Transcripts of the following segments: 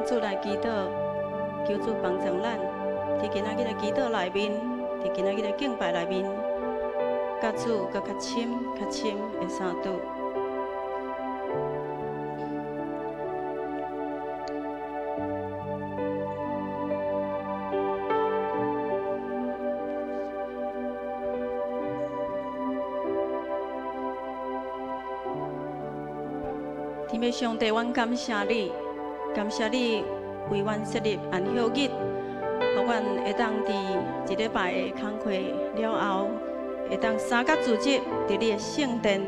向主來祈禱，求主幫助咱，佇今仔日的祈禱內面，佇今仔日的敬拜內面，佮主閣較深、較深的相拄。天父上帝，阮感謝你，感謝你為阮設立安息日，予阮會當佇一禮拜的工課了後，會當三角組織佇你的聖殿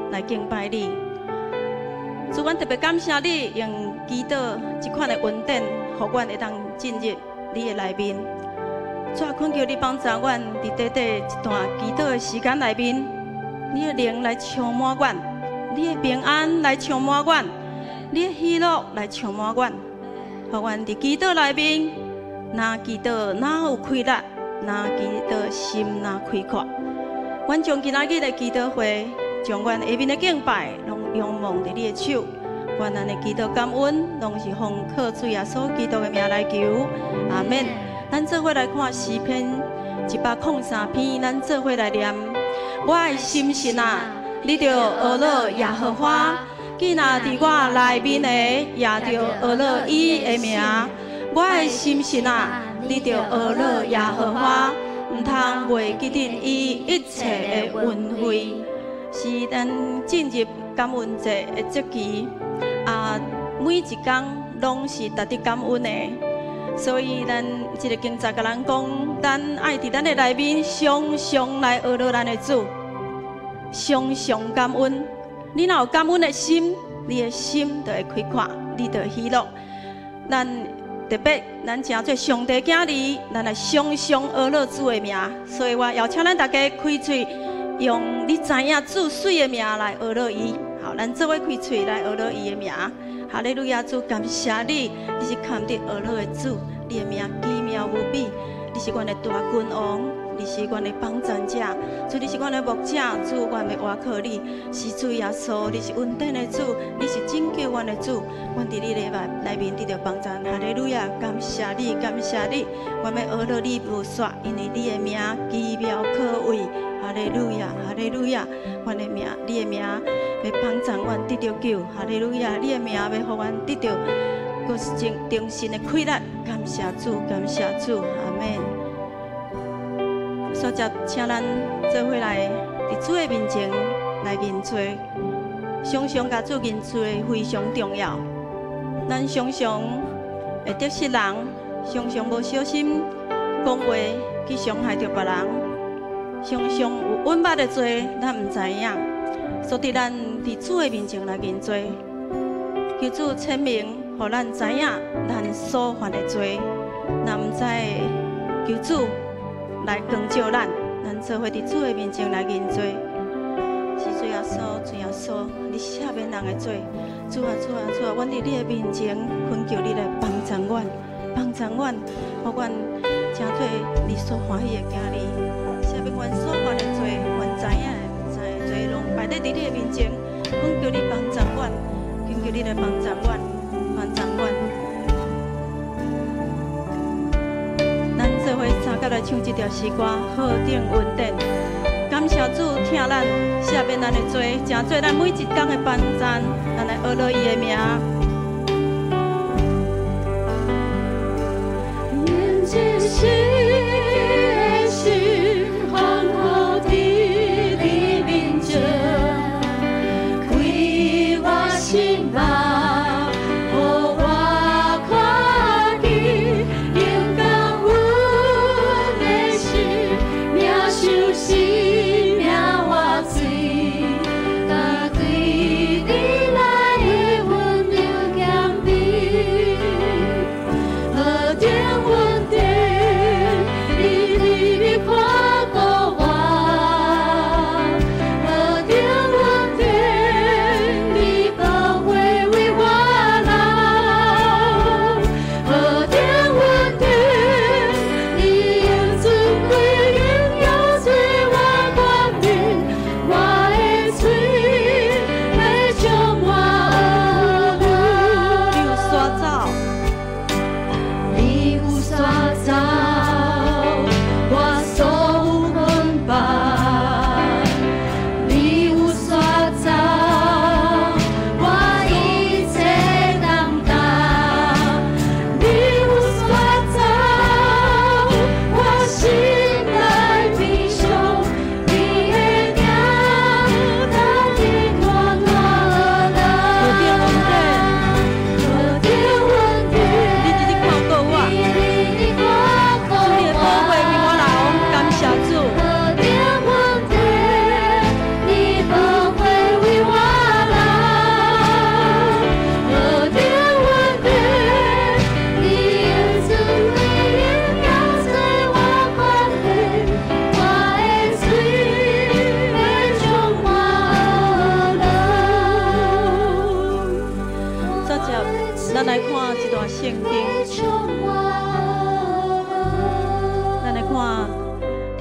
來敬拜你。主，阮特別感謝你用祈禱這款的恩典，予阮會當進入你的內面。主啊，懇求你幫助阮佇短短一段祈禱的時間內面，你的靈來充滿阮。你的平安來充滿阮，你的喜樂來充滿阮，予阮佇祈禱內面，若祈禱若有氣力，若祈禱心若開闊。阮將今仔日的祈禱會，將阮下面的敬拜，攏仰望佇你的手。阮按呢祈禱感恩，攏是奉靠主耶穌基督的名來求，阿們。咱做伙來看詩篇103篇，咱做伙來念。我的心神啊，你著呵咾耶和華，囝若佇我內面的，也著呵咾伊的名。我的心神啊，你著呵咾耶和華，毋通袂記得伊一切的恩惠。是咱進入感恩節的節期，啊，每一工攏是值得感恩的。所以咱這个經節共咱講，咱愛佇咱的內面常常來呵咾咱的主。常常感恩，你若有感恩的心，你的心就會開闊，你就會喜樂。咱特別，咱成做上帝囝兒，咱來常常呵咾主的名。所以我邀請咱大家開喙，用你知影主媠的名來呵咾伊。好，咱做伙開喙來呵咾伊的名。哈利路亞，主感謝你，你是堪得呵咾的主，你的名奇妙無比，你是阮的大君王。你是阮的幫贊者，主你是阮的牧者，主阮欲倚靠你，是主耶穌，你是恩典的主，你是拯救阮的主，阮佇你的內面得著幫贊，哈利路亞，感謝你，感謝你，阮欲呵咾你無煞，因為你的名奇妙可畏，哈利路亞，哈利路亞，阮的名，你的名欲幫贊阮得著救，哈利路亞，你的名欲予阮得著，閣是重新的氣力，感謝主，感謝主，阿們。所以，請咱做伙來佇主的面前來認罪，常常共主認罪非常重要。咱常常會得失人，常常無小心講話去傷害著別人，常常有隱捌的罪，咱毋知影。所以，咱佇主的面前來認罪，求主顯明，予咱知影咱所犯的罪。若毋知，求主來光照咱，咱做伙佇主的面前來認罪。是主耶穌，主耶穌，你赦免人的罪。主啊，主啊，主啊，阮佇你的面前懇求你來幫助阮，幫助阮，予阮成做你所歡喜的囝兒。赦免阮所犯的罪，阮知影的、毋知的罪，攏擺佇你的面前，懇求你幫助阮，懇求你來幫助阮，幫助阮。咱做伙三甲來唱這條詩歌，何等恩典！感謝主疼咱，赦免咱的罪，成做咱每一工的幫贊，咱來呵咾伊的名。願這心歡呼佇你面前，開我心目，予我看見，用感恩的心，領受生命活水，佮對你來的溫柔謙卑，何等恩典，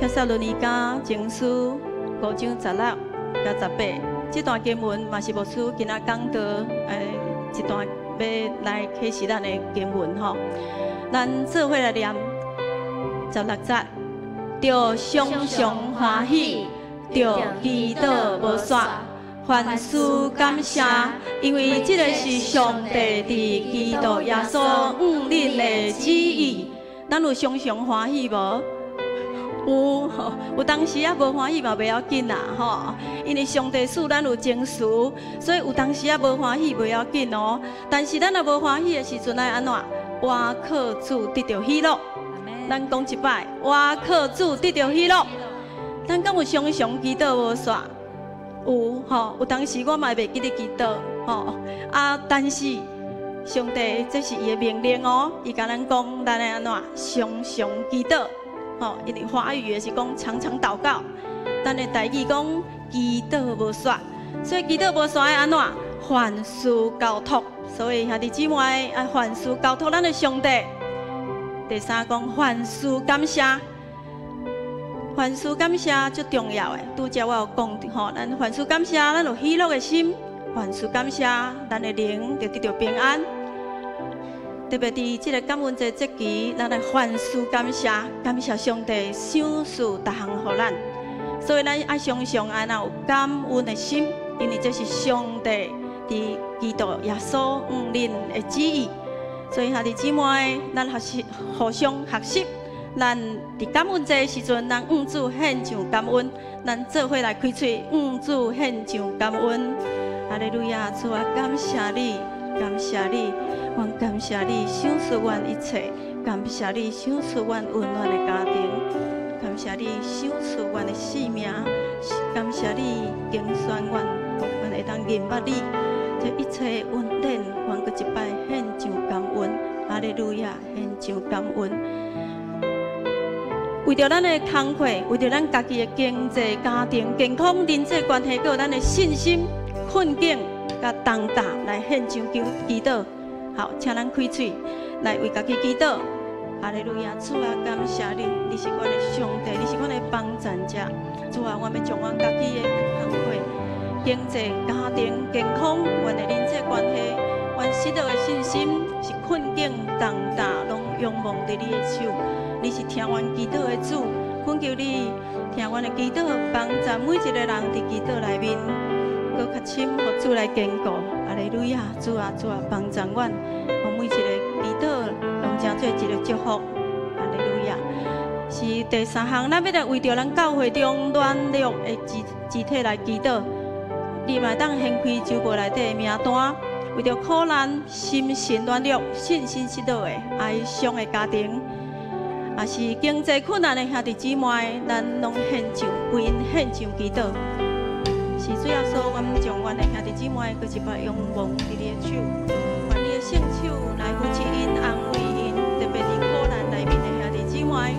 帖撒羅尼迦前書5章16佮18，這段經文嘛是牧師今仔講道，一段欲來開始咱的經文吼。咱做伙來念十六節，著常常歡喜，著祈禱無煞，凡事感謝，因為這個是上帝佇基督耶穌向恁的旨意。咱有常常歡喜無？有，有當時仔無歡喜嘛袂要緊啦，吼！因為上帝賜咱有情緒，所以有當時仔無歡喜袂要緊哦。但是咱若無歡喜的時陣，愛按怎？倚靠主得著喜樂。咱講一擺，倚靠主得著喜樂。咱敢有常常祈禱無煞？有吼，有當時我嘛會袂記得祈禱吼。啊，但是上帝這是伊的命令哦，伊共咱講，咱愛按怎？常常祈禱。吼，因為華語也是講常常禱告，咱的台語講祈禱無煞，所以祈禱無煞愛按怎？凡事交託。所以兄弟姊妹愛凡事交託咱的上帝。第三講凡事感謝，凡事感謝足重要的。拄才我有講吼，咱凡事感謝，咱有喜樂的心；凡事感謝，咱的靈就得著平安。特別佇這個感恩節節期，咱來凡事感謝，感謝上帝賞賜逐項予咱。所以咱愛常常愛有感恩的心，因為這是上帝佇基督耶穌向恁的旨意。所以兄弟姊妹，咱學習互相學習。咱佇感恩節的時陣，咱向主獻上感恩，咱做伙來開喙，向主獻上感恩。哈利路亞，主啊，感謝你，感謝你。阮感謝你賞賜阮一切，感謝你賞賜阮溫暖的家庭，感謝你賞賜阮的性命，感謝你揀選阮，予阮會當認捌你。這一切恩典，阮閣一擺獻上感恩。哈利路亞，獻上感恩。為著咱的工課，為著咱家己的經濟、家庭、健康、人際關係，閣有咱的信心、困境、佮重擔，來獻上求祈禱。好，請咱開喙來為家己祈禱。哈利路亞，主啊，感謝你，你是阮的上帝，你是阮的幫贊者。主啊，我欲將阮家己的工課、經濟、家庭、健康，阮的人際關係，阮失落的信心，是困境重擔，攏仰望佇你的手。你是聽阮祈禱的主，懇求你聽阮的祈禱，幫助每一個人佇祈禱內面，閣較深，予主來堅固。哈利路亞，主啊，主啊，幫助阮，予每一個祈禱攏成做一個祝福。哈利路亞。是第三項，咱欲來為著咱教會中軟弱的肢體來祈禱。你嘛會當掀開周報內底的名單，為著苦難、心神軟弱、信心失落的哀傷的家庭，也是經濟困難的兄弟姊妹，咱攏獻上，為𪜶獻上祈禱。是主耶穌，阮將阮的兄弟姊妹，閣一擺仰望佇你的手，願你的聖手來扶持𪜶、安慰𪜶，特別佇苦難內面的兄弟姊妹，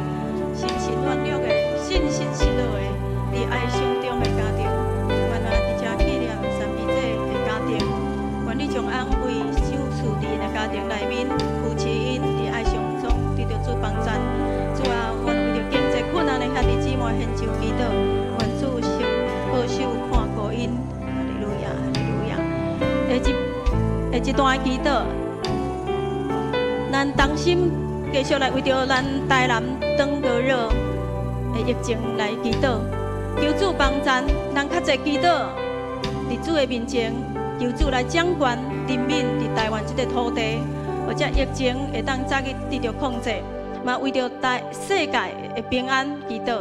心神軟弱的、信心失落的、佇哀傷中的家庭，願咱佇遮紀念三姨姐的家庭，願你將安慰賞賜佇𪜶的家庭內面，扶持𪜶佇哀傷中得著主幫贊。主啊，阮為著經濟困難的兄弟姊妹獻上祈禱，願主先保守看顧𪜶。哈利路亞，哈利路亞。下一段祈禱，咱同心繼續來為著咱台南登革熱的疫情來祈禱，求主幫贊，咱較濟祈禱，佇主的面前，求主來掌權，憐憫佇台灣這個土地，予這疫情會當早日得著控制，嘛為著大世界的平安祈禱，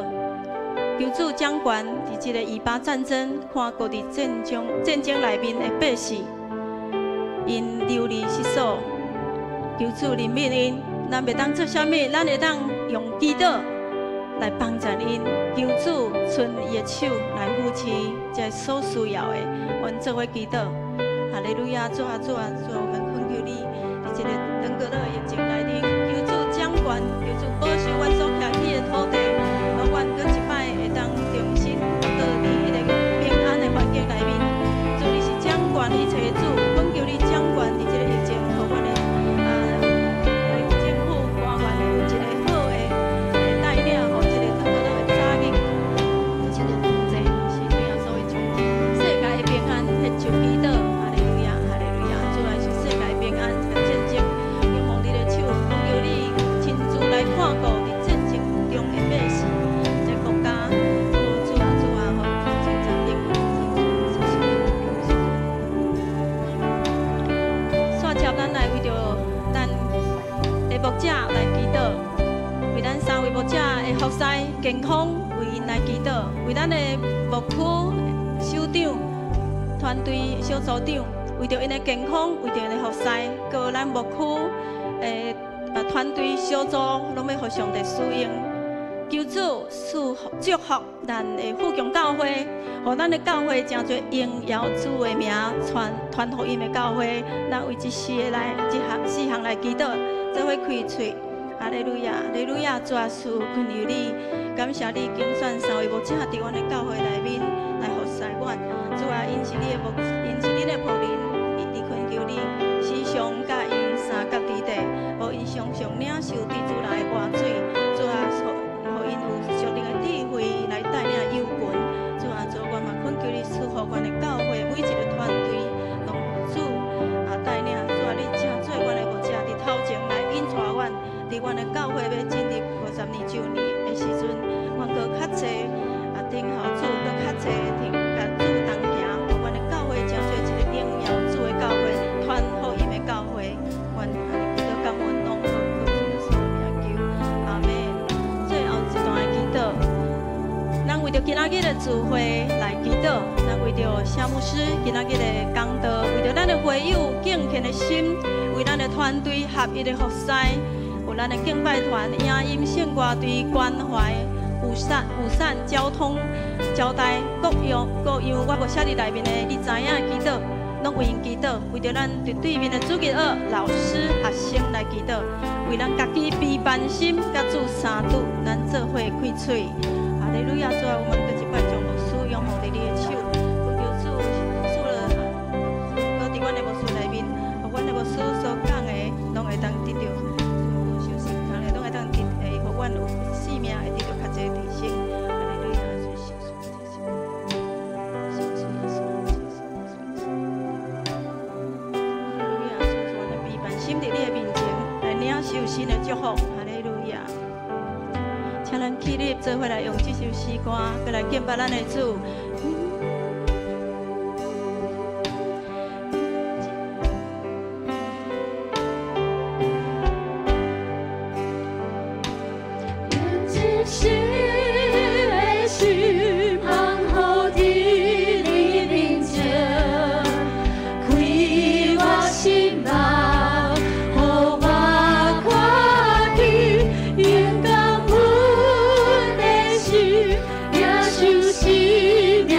求主掌權佇這個以巴戰爭，看顧佇戰爭內面的百姓，𪜶流離失所，求主憐憫𪜶，咱袂當做啥物，咱會當用祈禱來幫助𪜶，求主伸伊的手來扶持這所需要的，阮做伙祈禱。哈利路亞，主啊主啊主啊，我們懇求你，佇這個登革熱疫情內面，求主掌權，求主保守阮所徛起的土地，予阮閣一擺會當重新倒佇彼個平安的環境內面。主，你是掌權一切的主，懇求你掌權佇這個疫情，予阮的政府官員有一個好的帶領，予這個登革熱會早日健康，為𪜶來祈禱，為咱的牧區首長、團隊小組長，為著𪜶的健康，為著𪜶的服侍，閣咱牧區的團隊小組，攏欲予上帝使用。求主賜福祝福咱的富強教會，予咱的教會成做榮耀主的名，傳傳福音的教會。咱為這四个來，這項四項來祈禱，做伙開喙。哈利路亞，哈利路亞，主耶穌，懇求你，感謝你揀選三位牧者佇阮的教會內面來服侍阮。主啊，𪜶是你的牧，𪜶是你的僕人，一直懇求你，時常佮𪜶相佮佇底，予𪜶常常領受對主來的活水。主啊，予𪜶有屬靈的智慧來帶領羊群。主啊，主，阮嘛懇求你賜福阮的教會每一个團隊，攏主啊帶領。主啊，你請做阮的牧者佇頭前來引帶阮。佇阮的教會欲進入52週年的時陣，阮閣較濟啊，等候主，閣較濟聽共主同行，予阮的教會成做一個榮耀主的教會，傳福音的教會。阮按呢祈禱感恩，攏奉靠主耶穌的名求，阿門。最後一段的祈禱，咱為著今仔日的聚會來祈禱，咱為著謝牧師今仔日的講道，為著咱的會友敬虔的心，為咱的團隊合一的服侍。有咱的敬拜團、影音、聖歌隊關懷、友善、友善交通、招待各樣各樣，我無寫佇內面的，你知影祈禱，攏為𪜶祈禱，為著咱佇對面的主日學老師、學生來祈禱，為咱家己悲煩心佮主相拄，咱做伙開喙。哈利路亞，主啊，我們閣一擺將牧師仰望佇你的手，懇求主賜了，閣佇阮的牧師內面，予阮的牧師所講的，攏會當得著。阮有生命會得著較濟提升。哈利路亞，謝謝主，謝謝，謝謝耶穌，謝謝耶穌。哈利路亞，主，阮的悲煩心佇你的面前來領受新的祝福。哈利路亞，請咱起立，做伙來用這首詩歌，閣來敬拜咱的主。願這的心放予佇你面前，開我心目，予我看見，勇敢阮的心，領受生命。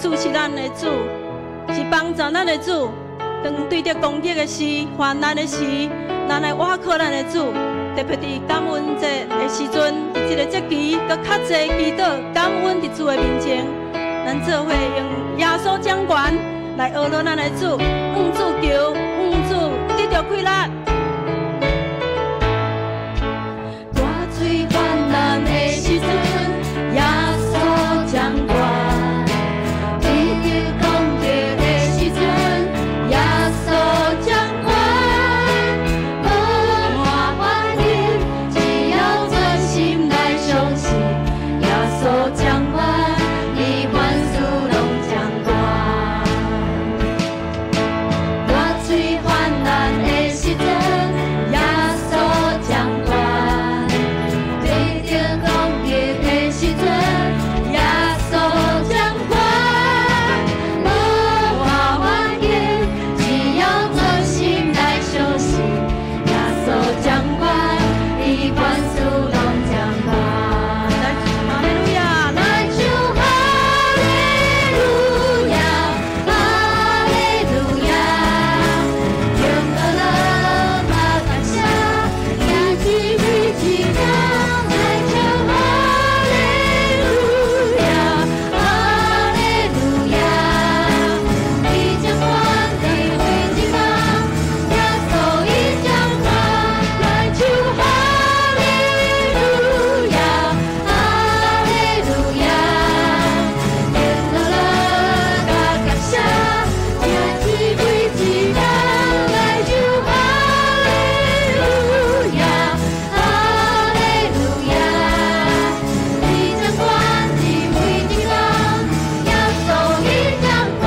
主是咱的主，是幫助咱的主。當對著攻擊的時、患難的時，咱來倚靠咱的主。特別佇感恩節的時陣，佇這个節期，閣較濟祈禱感恩佇主的面前。咱做伙用耶穌掌權來學樂咱的主，向主求，向主得著氣力。我最患難的時陣，耶穌掌權；對著攻擊的時陣，耶穌掌權。無論環境，只要專心來相信，耶穌掌權，伊凡事攏掌權。我最患難的時陣，耶穌掌權。對著攻擊的時陣，耶穌掌權。無論環境，只要專心來相信，耶穌掌權，伊凡事攏掌權。來，哈利路亞！來唱哈利路亞，哈利路亞，用樂樂來感謝，一起每一天來唱哈利路亞，哈利路亞，伊掌權佇每一工，耶穌伊掌權，來唱哈利路亞，哈利路亞，用樂樂來感謝，一起每一天來唱哈利路亞，哈利路亞，伊掌權佇每一工，耶穌伊掌權。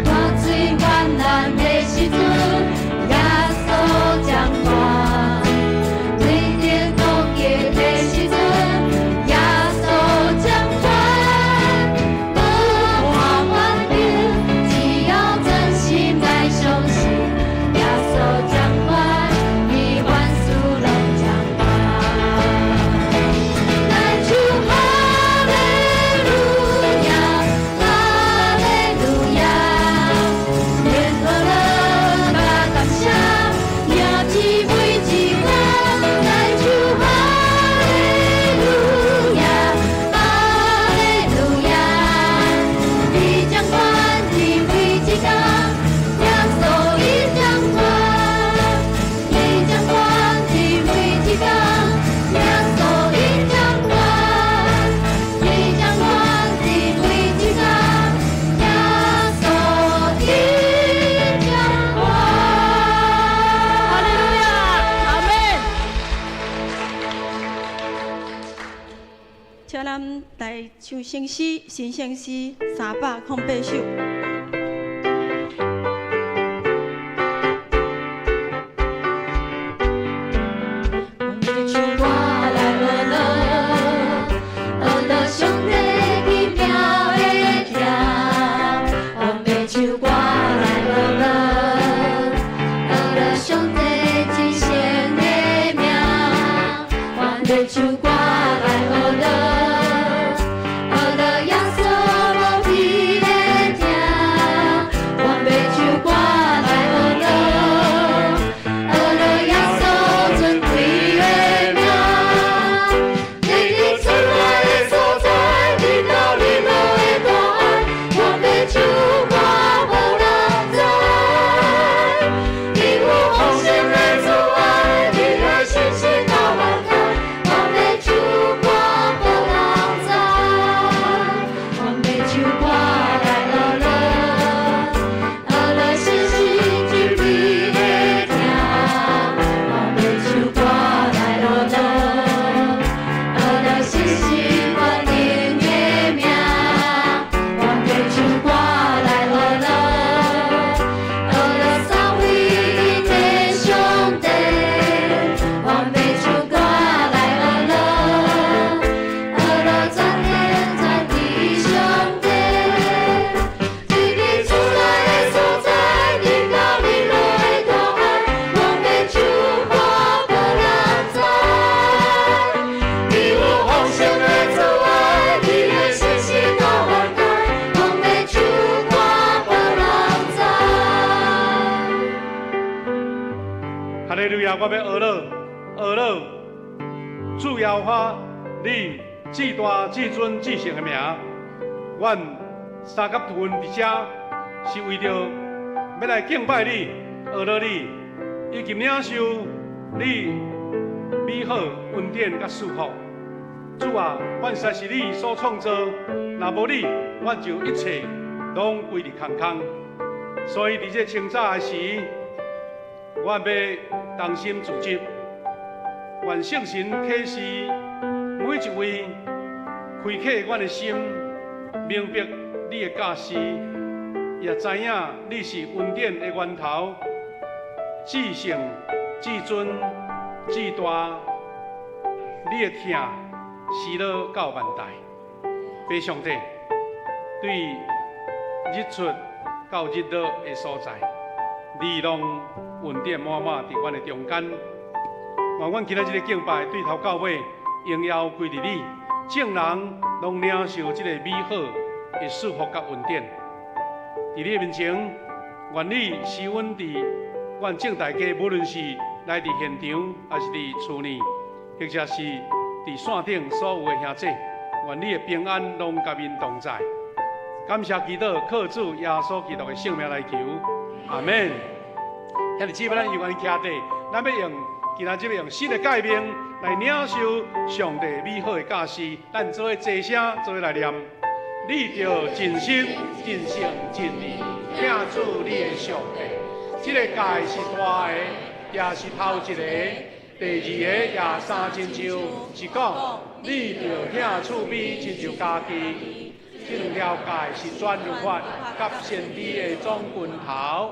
我最患難的時陣，耶穌掌權。對著攻擊的時陣，耶穌掌權。無論環境，只要專心來相信，耶穌掌權，伊凡事攏掌權。來唱哈利路亞，哈利路亞，用樂樂來感謝，一起每一天來唱哈利路亞，哈利路亞，伊掌權佇每一工，耶穌伊掌權，伊掌權佇每一工，耶穌伊掌權，伊掌權佇每一工，耶穌伊掌權。哈利路亞，阿門。請咱來唱聖詩，新聖詩308首。阮欲唱歌來學樂，學樂上帝奇妙的疼。阮欲唱歌來學樂，學樂上帝至聖的名。阮欲唱歌來學樂，學樂耶穌無比的疼。啊，我欲学了，学了主耶和华你至大至尊至圣的名。阮三甲分伫遮，是为著欲来敬拜你，学了你，以及领受你美好恩典佮祝福。主啊，阮实在是你所创造，若无你，阮就一切攏归伫空空。所以伫这清早的时，我欲同心组织，愿圣神启示每一位开啟阮的心，明白你的教示，也知影你是恩典的源頭，至聖、至尊、至大，你的疼時落到萬代。父上帝，對日出到日落的所在，你攏恩典滿滿佇阮的中間。願阮今仔日這個敬拜對頭到尾，榮耀歸佇你，眾人攏領受這個美好的祝福佮恩典。佇你的面前，願你使阮佇阮眾大家，無論是來佇現場，抑是佇厝內，或者是佇線頂所有的兄弟，願你的平安攏佮𪜶同在。感謝基督，靠主耶穌基督的聖名來求，阿們。兄弟姊妹，咱猶原徛佇，咱欲用今仔日欲用新的誡命來領受上帝美好的教示，咱做伙齊聲做伙來念。你著盡心、盡性、盡意，疼主你的上帝。這个誡是大的，也是頭一个。第二个也相親像，是講你著疼厝邊親像家己。這兩條誡是全律法佮先知的總根頭。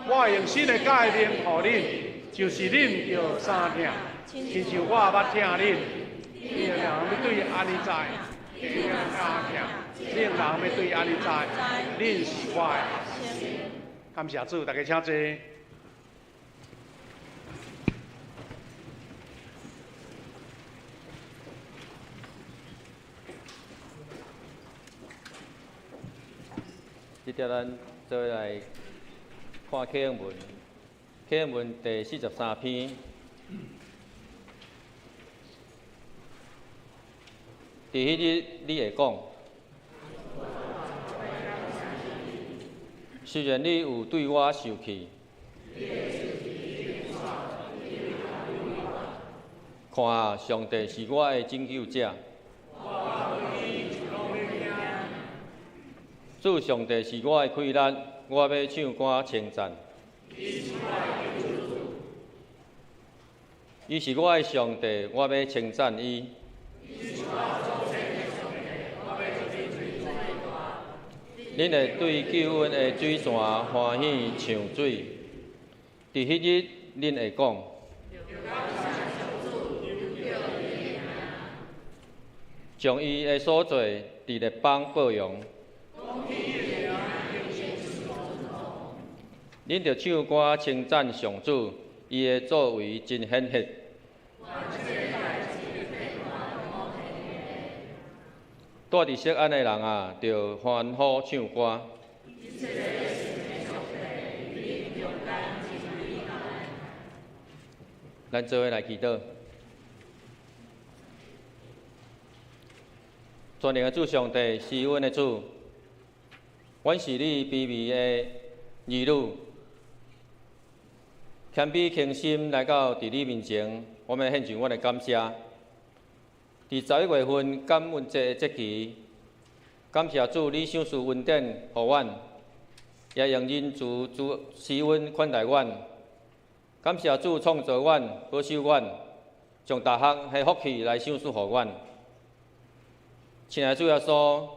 我用新的誡命予恁，就是恁著相疼，親像我捌疼恁。恁人欲對按呢知，恁相疼，恁人欲對按呢知，恁是我的學生。感謝主，大家請坐。這節咱做伙來看啟應文，啟應文第43篇。佇彼日，你會講，雖然你有對我受氣，看啊，上帝是我的拯救者。主上帝是我的氣力，我欲唱歌稱讚。伊是我的上帝，我欲稱讚伊。恁會對救恩的水泉歡喜唱水。佇彼日，恁會講：將伊的所做佇列邦報揚。恁著唱歌稱讚上主，伊的作為真顯赫。住佇錫安的人啊，著歡呼唱歌。咱做伙來祈禱。全能的主上帝，是阮的主，阮是你卑微的兒女，謙卑虔心來到佇你面前，我們獻上阮的感謝。佇11月份感恩節的節期，感謝主你賞賜恩典予阮，也用仁慈主施恩款待阮。感謝主創造阮、保守阮，將逐項的福氣來賞賜予阮。親愛的主耶穌，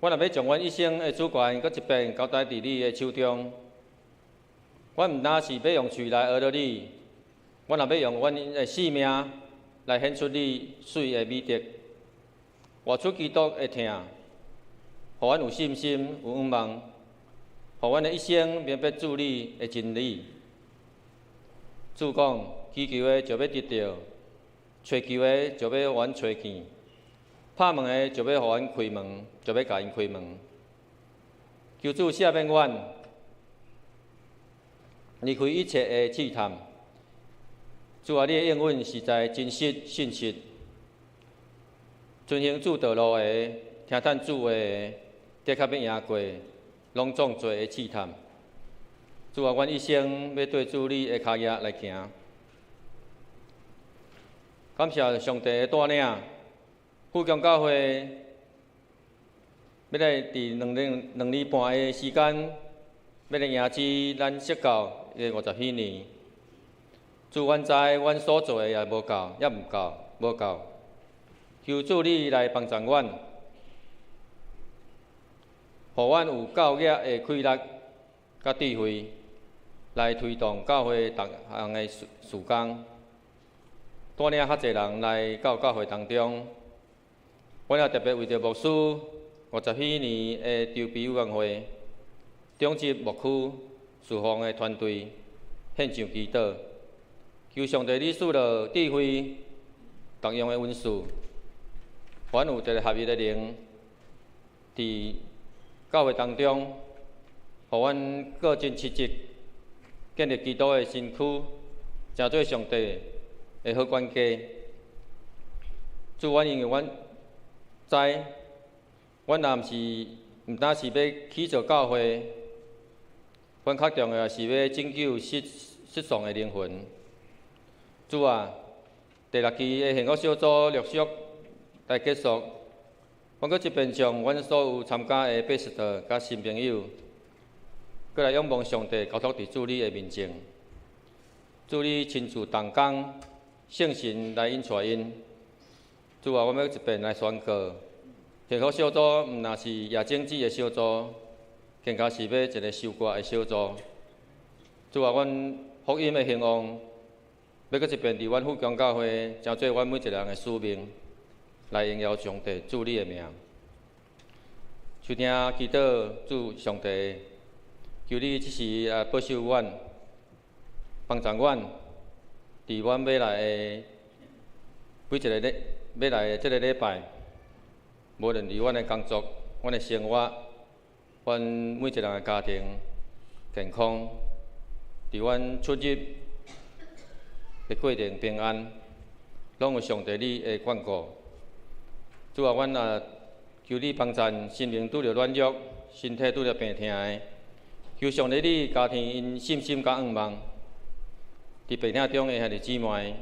阮若欲將阮一生的主權閣一遍交代佇你的手中，阮毋但是欲用喙來學著你，阮也欲用阮的性命來顯出你媠的美德，活出基督的疼，予阮有信心、有仰望，予阮的一生明白主你的真理。主講，祈求的就欲得著，揣求的就欲予阮揣見，拍門的就欲予阮開門，就欲共𪜶開門。求主赦免阮，離開一切的試探。主啊，你的應允實在真實信實。遵行主道路的，聽趁主話的，的確欲贏過攏總罪的試探。主啊，阮一生欲綴主你的跤跡來行。感謝上帝的帶領，富強教會欲來佇2年半的時間，欲來迎接咱釋教的50禧年。主，阮知阮所做的也無夠，也毋夠，無夠。求主你來幫助阮，予阮有夠額的氣力佮智慧，來推動教會逐項的事工，帶領較濟人來到教會當中。阮也特別為著牧師50禧年的籌備委員會、長執牧區事奉的團隊獻上祈禱，求上帝你賜予智慧，各樣的恩賜，阮有一個合一的靈，佇教會當中，予阮各盡其職，建立基督的身軀，成做上帝的好管家。主，阮因為阮知，阮若毋是毋單是欲起造教會，阮較重要是欲拯救失喪的靈魂。主啊，第六期的幸福小組陸續來結束，阮閣這遍將阮所有參加的伯士特佮新朋友，閣來仰望上帝交託佇主你的面前。主你親自動工，聖神來引帶𪜶。主啊，阮欲一遍來宣告，幸福小組毋若是夜種子的小組，更加是欲一个收割的小組。主啊，阮福音的興旺，欲閣一遍佇阮富強教會，成做阮每一个人的使命，來榮耀上帝主你的名。收聽祈禱，主上帝，求你這時啊保守阮，幫助阮，佇阮欲來的每一个禮，欲來的這个禮拜，無論佇阮的工作、阮的生活、阮每一个人的家庭、健康，佇阮出入的過程平安，攏有上帝你的眷顧。主啊，阮也求你幫贊心靈拄著軟弱、身體拄著病疼的，求上帝你加添𪜶信心佮盼望。佇病疼中的兄弟姊妹，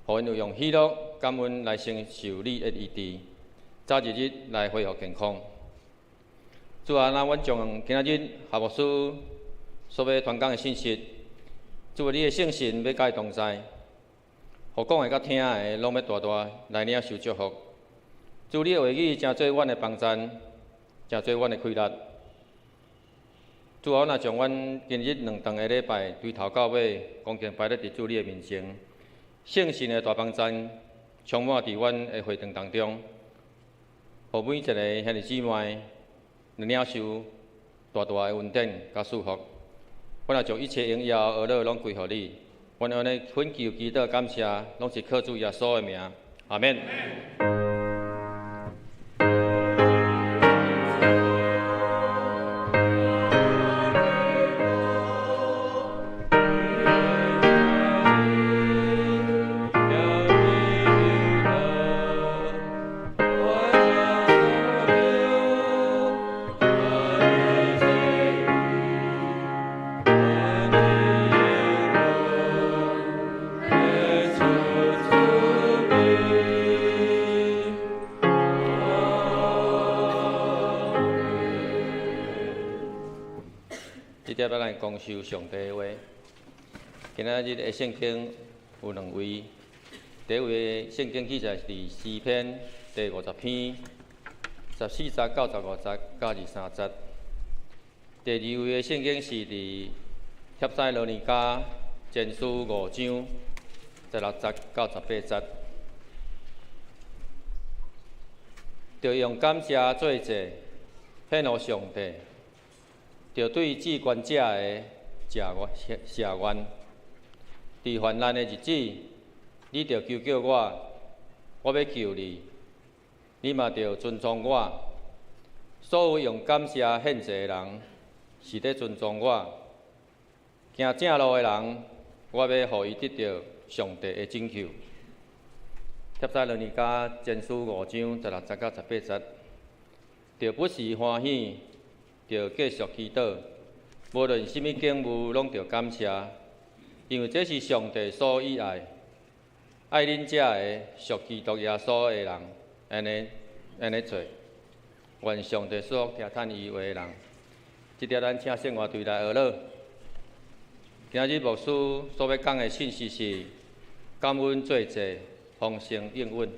予𪜶有用喜樂、感恩來承受你的醫治，早日日來恢復健康。主啊，那阮將今仔日夏牧師所欲傳講的信息，主啊，你的聖神欲佮伊同在，予講的佮聽的，攏欲大大來領受祝福。主，你的話語成做阮的幫贊，成做阮的氣力。主啊，阮若將阮今日兩頓的禮拜，對頭到尾，恭敬擺咧佇主你的面前，聖神的大幫贊充滿佇阮的會堂當中，予每一个兄弟姊妹領受大大的恩典佮祝福。阮若將一切榮耀、呵咾攏歸予你，阮按呢懇求、祈禱、感謝，攏是靠主耶穌的名，阿們。公受上帝的話。今仔日的聖經有兩位，第一位聖經記載是佇詩篇第50篇14節到15節佮23節。第二位的聖經是佇帖撒羅尼迦前書5章16節到18節。著用感謝做祭，獻予上帝。著對至懸者的謝願。佇患難的日子，你著求叫我，我欲救你，你嘛著尊崇我。所有用感謝獻祭的人，是咧尊崇我。行正路的人，我欲予伊得著上帝的拯救。帖撒罗尼迦前书五章十六节到十八节，著不时欢喜，著继续祈祷，无论啥物境遇，攏著感谢，因为這是上帝所喜愛，愛恁這个屬基督耶穌的人，按呢按呢做。願上帝賜福聽趁伊話的人。這條咱請聖樂隊來學樂。今日牧師所欲講的信息是感恩做祭，豐盛應允。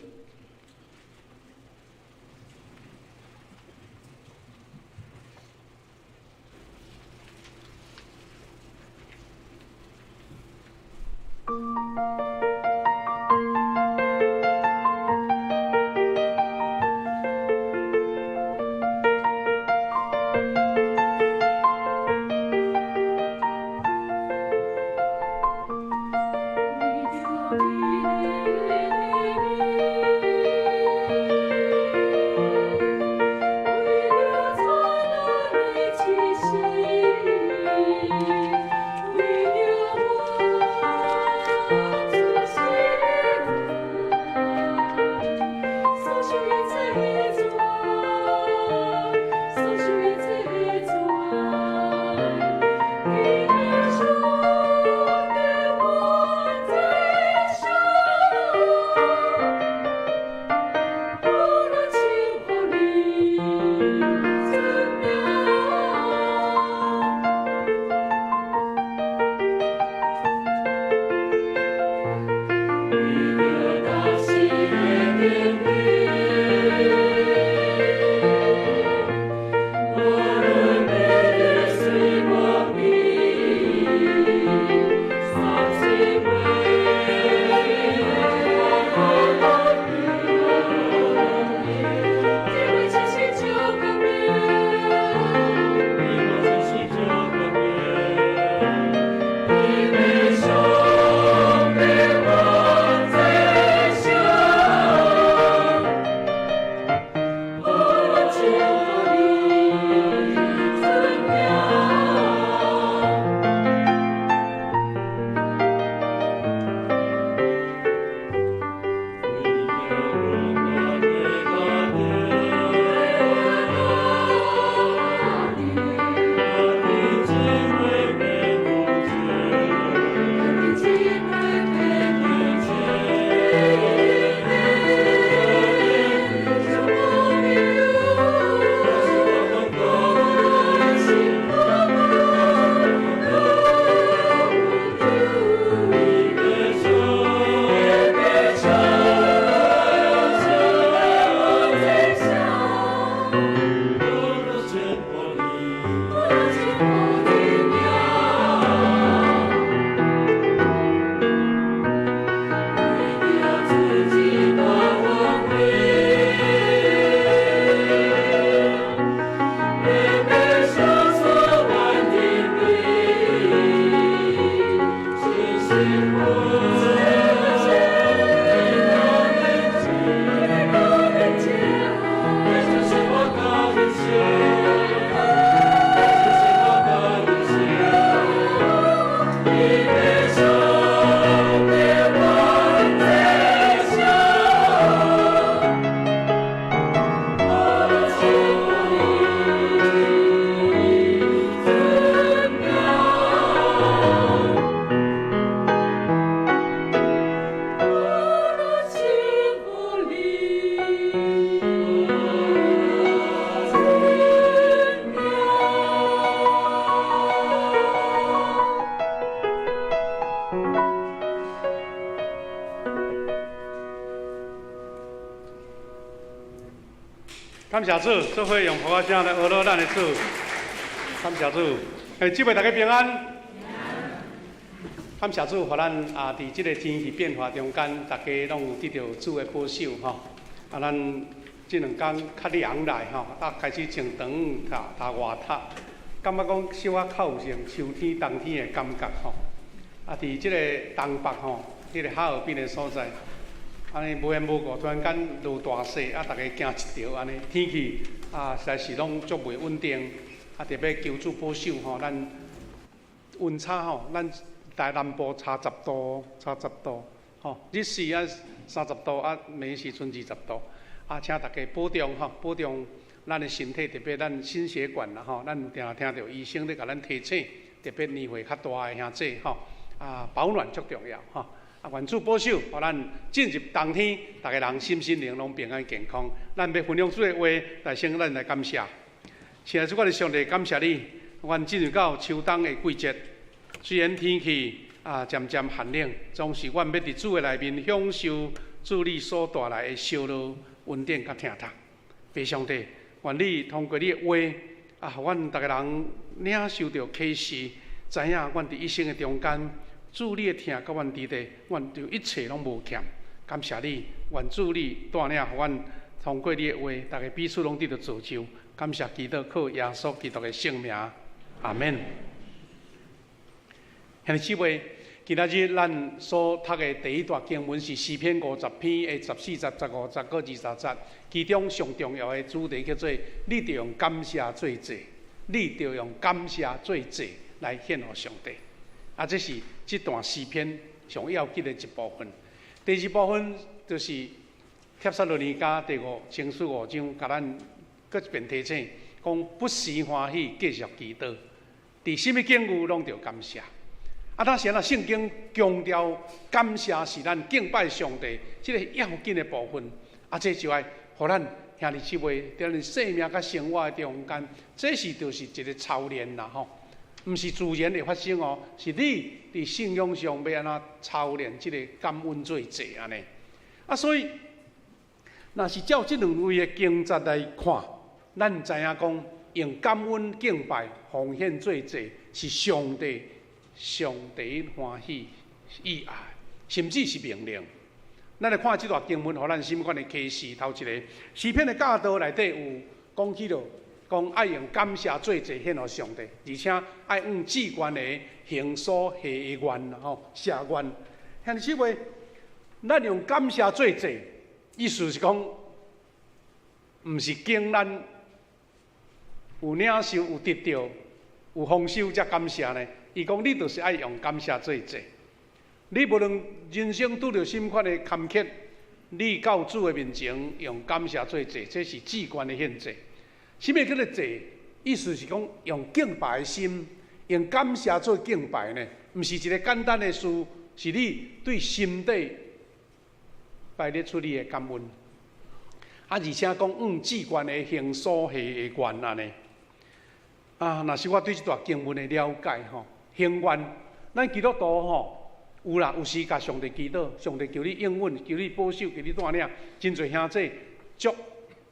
感謝主，做伙用噗仔聲來呵咾咱的主。感謝主，姊妹大家平安。感謝主，予咱啊，佇這个天氣變化中間，大家攏有得著主的保守吼。啊，咱這兩工較涼來吼，啊，開始穿長衫、外套，感覺講小可較有像秋天、冬天的感覺吼。啊，佇這個東北吼，彼个哈爾濱的所在。按呢無緣無故突然間落大雪，啊，逐家驚一跳，按呢天氣啊，實在是攏足袂穩定，啊，特別求主保守吼，咱溫差吼，咱大南部差十度，差十度，吼，日時啊30度，啊，暝時陣20度，啊，請大家保重吼，保重咱的身體，特別咱心血管啦吼，咱有定聽著醫生咧共咱提醒，特別年歲較大的兄弟吼，啊，保暖足重要吼。啊，願主保守，予咱進入冬天，逐家人身心靈攏平安健康。咱欲分享主的話，來先咱來感謝。親愛的主，我的上帝，感謝你，阮進入到秋冬的季節，雖然天氣啊漸漸寒冷，總是阮欲佇主的內面享受主你所帶來的燒熱、恩典佮疼痛。父上帝，願你通過你的話啊，予阮逐家人領受著啟示，知影阮佇一生的中間，主你的疼佮阮佇咧，阮就一切攏無欠。感謝你，願主你帶領，予阮通過你的話，逐家彼此攏得著造就。感謝基督，靠耶穌基督的聖名，阿們。兄弟姊妹，今仔日咱所讀的第一段經文是詩篇50篇的14節、15節閣20節，其中上重要的主題叫做：你著用感謝做祭，你著用感謝做祭來獻予上帝。啊，這是這段詩篇上要緊的一部分。第二部分就是帖撒羅尼迦第五前書五章，共咱閣一遍提醒，講不時歡喜，繼續祈禱，佇啥物境遇攏著感謝。啊，若是按怎聖經強調感謝是咱敬拜上帝這个要緊的部分。啊，這就愛予咱兄弟姊妹佇咱生命佮生活的中間，這是就是一个操練啦吼，毋是自然會發生哦，是你佇信仰上欲按怎操練這个感恩做祭按呢。啊，所以若是照這兩位的經節來看，咱知影講用感恩敬拜奉獻做祭是上帝上帝歡喜意愛，甚至是命令。咱來看這段經文，予咱啥物款的啟示？頭一个詩篇的教導內底有講起著，講愛用感謝做祭獻予上帝，而且愛按至懸的行所下的願吼，下願。兄弟姊妹，咱用感謝做祭，意思是講，毋是經咱有領受、有得著、有豐收才感謝呢。伊講你就是愛用感謝做祭。你無論人生拄著啥物款的坎坷，你到主的面前用感謝做祭，這是至懸的獻祭。啥物叫做祭？意思是講用敬拜的心，用感謝做敬拜呢？毋是一个簡單的事，是你對心底擺列出你的感恩。啊，而且講按至懸的行所下的願按呢。啊，若是我對這段經文的了解吼，行願，咱基督徒吼有啦，有時共上帝祈禱，上帝求你應允，求你保守，求你帶領，真濟兄弟足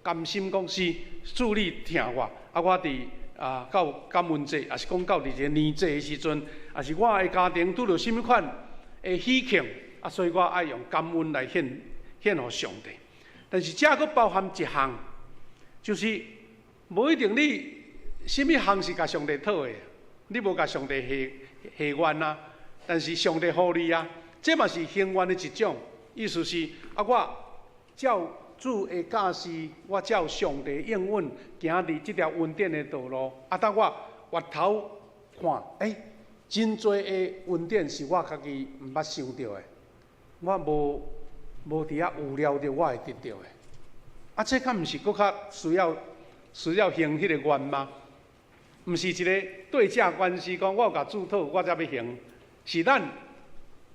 甘心講是主你疼我，啊，我佇啊到感恩節，抑是講到佇這個年節的時陣，抑是我的家庭拄著啥物款的喜慶，啊，所以我愛用感恩來獻獻予上帝。但是這閣包含一項，就是無一定你啥物項是共上帝討的，你無共上帝下下願啊，但是上帝予你啊，這嘛是行願的一種。意思是啊，我照主的教示，我照上帝應允，行佇這條恩典的道路。啊，當我回頭看，欸，真濟的恩典是我家己毋捌想著的，我無無佇遐預料著我會得著的。啊，這敢毋是閣較需要需要行彼個願嗎？毋是一个對價關係，講我有共主討，我才欲行。是咱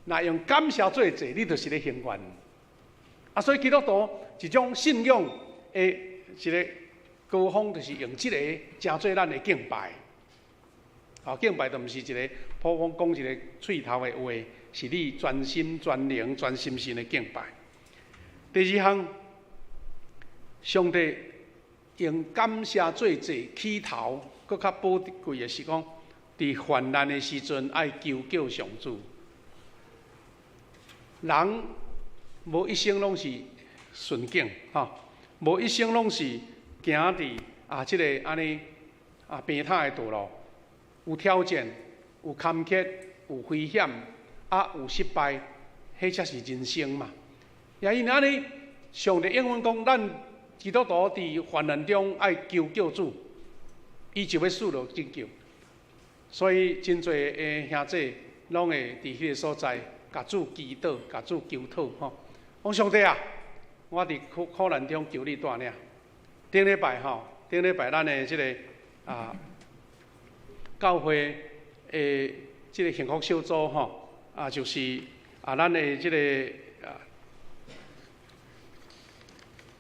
若用感謝做祭，你就是咧行願。啊，所以基督徒一種信仰的一个高峰，就是用這个成做咱的敬拜。啊，敬拜就毋是一个普通講一个喙頭的話，是你全心全靈、全心神的敬拜。第二項，上帝用感謝做祭起頭，閣較寶貴的是講，佇患難的時陣愛求叫上主。人無一生攏是順境，吼，無一生攏是行佇啊這个按呢啊平坦的道路，有挑戰，有坎坷，有危險，啊有失敗，彼才是人生嘛。也因按呢，上帝應允講，咱基督徒佇患難中愛求叫主，伊就欲賜落拯救。所以真濟的兄姊攏會佇彼个所在，共主祈禱、共主求討吼。講上帝啊，我佇苦苦難中求你帶領。頂禮拜吼，頂禮拜咱的這个教會的這个幸福小組吼，就是咱的這个